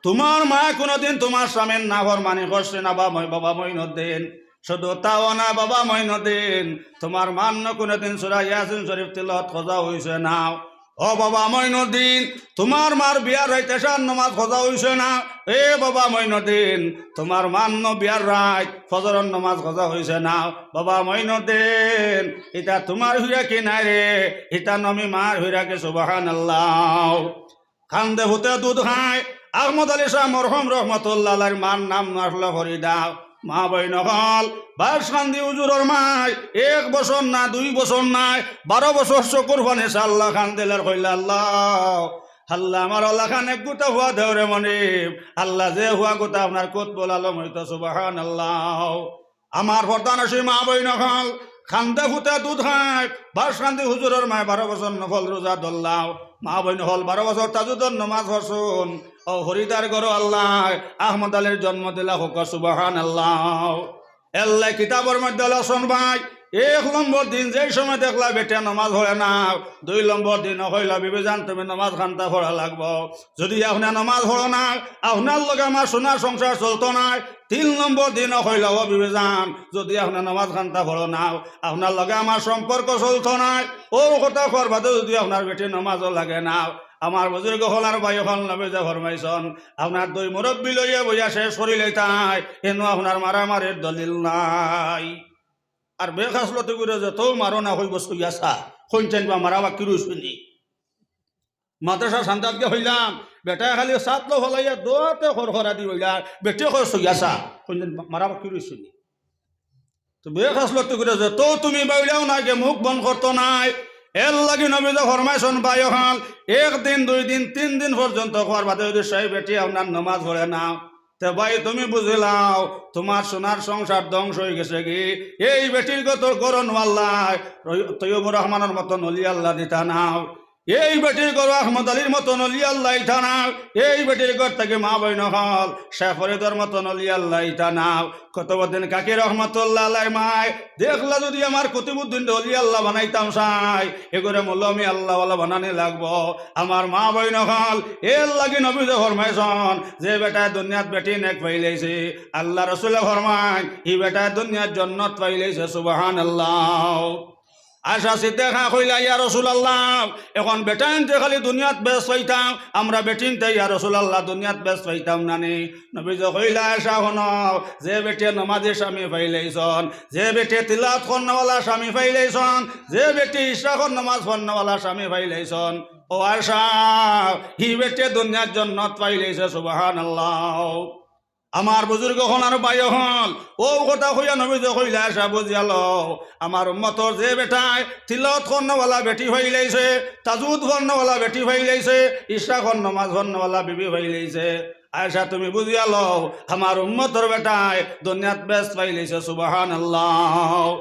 তুমার মায় কুনুদিন তুমার স্বামীর নাফরমানি করছে না বা মই-, বাবা মইনুদ্দিন। শুধু তাও না বাবা মইনুদ্দিন, তুমার মান্য কুনুদিন সূরা ইয়াসিন শরীফ তিলাওয়াত কজা অইছে না। ও বাবা মইনুদ্দিন, তুমার মার বিয়ার রাইত এশার নমাজ কজা অইছে না। এ বাবা মইনুদ্দিন, তুমার মান্য বিয়ার রাইত ফজরর নমাজ কজা অইছে না। বাবা মইনুদ্দিন, ইতা তুমার ফিরাকি নায় রে, ইতা নবীর মার ফিরাকি, সুবহানাল্লাহ। কান্দে পুতে দুধ খায়, আহমদ আলী শাহ মরহুম রহমতুল্লাহ আলাইহির মার নাম আসলো ফরিদা। মা বইন অকল, বাঁশকান্দি হুজুরর মায় এক বছর না, দুই বছর নায়, বারো বছর চকুর পানি ছাড়লা, কান্দিলা আর কইলা, "আল্লাহ, আল্লাহ, আমার অলাখান এক গুতা ফুয়া দেও রে মনিব।" আল্লাহ, যে ফুয়া গুতা আপনার কুতবুল আলম অইতো, সুবহানাল্লাহ। আমার পর্দানশীন মা বইন অকল, কান্দে পুতে দুধ খায়, বাঁশকান্দি হুজুরর মায় বারো বছর নফল রোজা ধরলা। মা বইন অকল বারো বছর তাহাজ্জুদর নমাজ পড়ছন। ও ফরিদার ঘরো আল্লাহ আহমদ আলীর জন্ম দিলা, কউক্কা সুবহানাল্লাহ। এল্লায় কিতাবর মধ্যে লেখছন ভাই, এক নম্বর দিন যেই সময় দেখলা বেটিয়ে নমাজ পড়ে না, দুই নম্বর দিন কইলা, "বিবিজান, তুমি নমাজ খান্তা পড়া লাগবো। যদি আপনে নমাজ পড়ো না, আপনার লগে আমার সোনার সংসার চলতো নায়।" তিন নম্বর দিন কইলা, "ও বিবিজান, যদি আপনে নমাজ খান্তা পড়ো না, আপনার লগে আমার সম্পর্ক চলতো নায়।" অউ কথা কওয়ার বাদে যদি আপনার বেটি নমাজও লাগে না, আমার বুজুর্গ অকল আর ভাই অকল, নবীজিয়ে ফরমাইছন, আপনার দুই মুরব্বি লইয়া বইয়া শেষ করি লইতায়, এনো আপনার মারামারির দলিল নাই। আর বেখাসলতি করি যত মারো না কইবো সইয়া সা, কইনচাইন বা মারা বাকি রইছে নি। মাদ্রাসা সান্দাত গিয়া কইলাম, বেটায় খালি ছাতলো ফালাইয়া দোয়াতে খরখরা দি বইলা, বেটিয়ে কয় সইয়া সা, কইনচাইন মারা বাকি রইছে নি। তো বেখাসলতি করি যত তুমি বইলাও না গে মুখ বন্ধ করতো নায়। এরলাগি নবীজিয়ে ফরমাইছন ভাই অকল, এক দিন, দুই দিন, তিন দিন পর্যন্ত কওয়ার বাদে যদি সেই বেটি আপনার নমাজ পড়ে না, তে ভাই তুমি বুঝিলাও, তুমার সোনার সংসার ধ্বংস অইগেছে গি। এই বেটির গত গরন আল্লাহ তৈয়বুর রহমানর মতন অলি আল্লাহ দিতা নাও। এই বেটির ঘরো আহমদ আলীর মতন অলি আল্লাহ আইতা নাও। এই বেটির ঘর থাকি মা বইন অকল শেখ ফরিদর মতন অলি আল্লাহ আইতা নাও। কুতুবউদ্দিন কাকি রহমতুল্লাহ আলাইহির মায় দেখলা যদি আমার কুতুবউদ্দিনরে অলি আল্লাহ বানাইতাম চাই, এগরে মৌলভী আল্লাহওয়ালা বানানি লাগবো। আমার মা বইন অকল, এরলাগি নবীজিয়ে ফরমাইছন, যে বেটায় দুনিয়াত বেটি নেক পাইলাইছে, আল্লার রসুলে ফরমাইন, ই বেটায় দুনিয়াত জন্নত পাইলাইছে। সুবহানাল্লাহ। আয়েশা সিদ্দিকা কইলা, "ইয়া রাসূলুল্লাহ, অখন বেটাইন্তে খালি দুনিয়াত বেহেস্ত পাইতাম, আমরা বেটিন্তে ইয়া রাসূলুল্লাহ দুনিয়াত বেহেস্ত পাইতাম না নি?" নবীজিয়ে কইলা, "আয়েশা হুনো, যে বেটিয়ে নমাজি স্বামী পাইলাইছন, যে বেটিয়ে তিলাওয়াত করনেওয়ালা স্বামী পাইলাইছন, যে বেটিয়ে ইশরাকর নমাজ পড়নেওয়ালা স্বামী পাইলাইছন, ও আয়েশা, হি বেটিয়ে দুনিয়াত জন্নত পাইলাইছে।" সুবহানাল্লাহ। আমার বুজুর্গ অকল আর ভাই অকল, অউ কথা কইয়া নবীজিয়ে কইলা, "আয়েশা বুঝিয়া লও, আমার উম্মতর যে বেটায় তিলাওয়াত করনেওয়ালা বেটি পাইলাইছে, তাহাজ্জুদ পড়নেওয়ালা বেটি পাইলাইছে, ইশরাকর নমাজ পড়নেওয়ালা বিবি পাইলাইছে। আয়েশা তুমি বুঝিয়া লও, আমার উম্মতর বেটায় দুনিয়াত বেহেস্ত পাইলাইছে।" সুবহানাল্লাহ।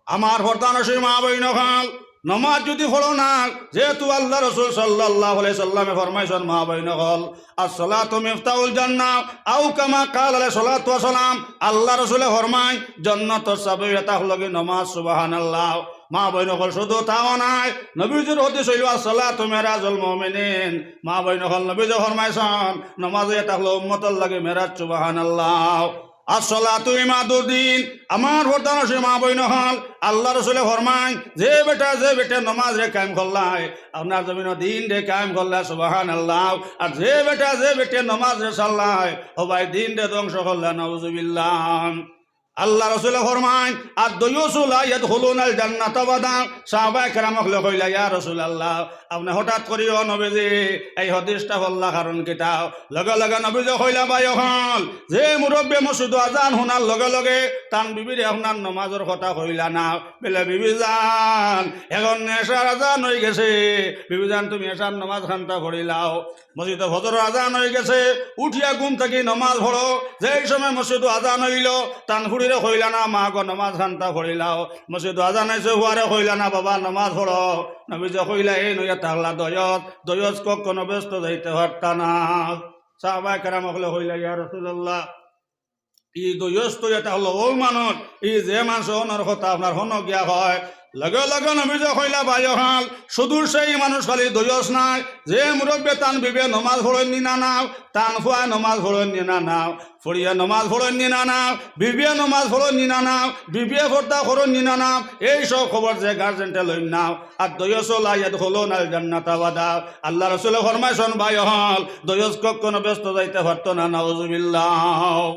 আমার পর্দানশীন মা বইন অকল, নমাজ যদি পড়ো না, যেহেতু আল্লার রসুল সাল্লাল্লাহু আলাইহি সাল্লামে ফরমাইছন, মা বইন অকল, "আসসালাতু মিফতাহুল জান্নাহ", আও কামা ক্বালা আলাইহিস সালাতু ওয়াস সালাম, আল্লার রসুলে ফরমাইন, জন্নতর চাবি অইয়া থাকলো গি নমাজ। সুবহানাল্লাহ। মা বইন অকল, শুধু তাও নায়, নবীজির হাদিস অইলো, "আসসালাতু মিরাজুল মুমিনিন।" মা বইন অকল, নবীজিয়ে ফরমাইছন, নমাজ অইয়া থাকলো উম্মতর লাগি মেরাজ। সুবহানাল্লাহ। আসসালাতু ইমাদুদ্দিন, আমার পর্দানশীন মা বইন অকল, আল্লার রসুলে ফরমাইন, যে বেটা যে বেটিয়ে নমাজরে কায়েম করলায়, আপনার জমিনো দ্বীনরে কায়েম করলায়, সুবহানাল্লাহ। আর যে বেটা যে বেটিয়ে নমাজরে ছাড়লায়, ও ভাই, দ্বীনরে ধ্বংস করলায়, নাউজুবিল্লাহ। আল্লার রসুলে ফরমাইন, "আদ-দুয়ুসু লা ইয়াদখুলুনাল জান্নাতা আবাদা।" সাহাবায়ে কেরাম অকলে কইলা, "ইয়া রাসূলুল্লাহ, আপনে হঠাৎ করি ও নবীজি, এই হাদিসটা পড়লা কারণ কিতা?" লগে লগে নবীজি কইলা, "ভাই অকল, যে মুরব্বিয়ে মসজিদো আজান হুনার লগে লগে তান বিবিরে আপনার নমাজর কথা কইলা না, বলে, 'বিবি জান, এখন এশার আজান অইগেছে, বিবি জান তুমি এশার নমাজ খানতা পড়িলাও।'" মসজিদো ফজরর আজান অইগেছে, উঠিয়া ঘুম থাকি নমাজ পড়ো। যেই সময় মসজিদো আজান অইলো, তান ফুড়িরে কইলা না, "মা গো, নমাজ খানতা পড়িলাও।" মসজিদো আজান অইছে, ফুয়ারে কইলা না, "বাবা, নমাজ পড়ো।" নবীজি কইলা, "এই নইয়া থাকলা দয়স, দয়স কখনো বেহেস্তো যাইতে পারতা না।" সাহাবায়ে কেরাম অকলে কইলা, "ইয়া রাসূলুল্লাহ, ই দয়স তো এটা অইলো অউ মানুষ, ই যে মানুষ অনর কথা আপনার হনো গিয়া কয়।" লগে লগে নবীজি কইলা, "ভাই অকল, শুধু সেই মানুষ খালি দয়স নায়, যে মুরব্বিয়ে তান বিবিয়ে নমাজ পড়ইন নি না না, তান ফুয়ায় নমাজ পড়ইন নি না না, ফুড়িয়ে নমাজ পড়ইন নি না না, বিবিয়ে নমাজ পড়ইন নি না না, বিবিয়ে পর্দা করইন নি না না, এই সব খবর যে গার্জেন্টে লইন না।" আদ-দুয়ুসু লা ইয়াদখুলুনাল জান্নাতা আবাদা। আল্লার রসুলে ফরমাইছইন, "ভাই অকল, দয়স কখনো বেহেস্তো যাইতে পারতো না।" নাউজুবিল্লাহ।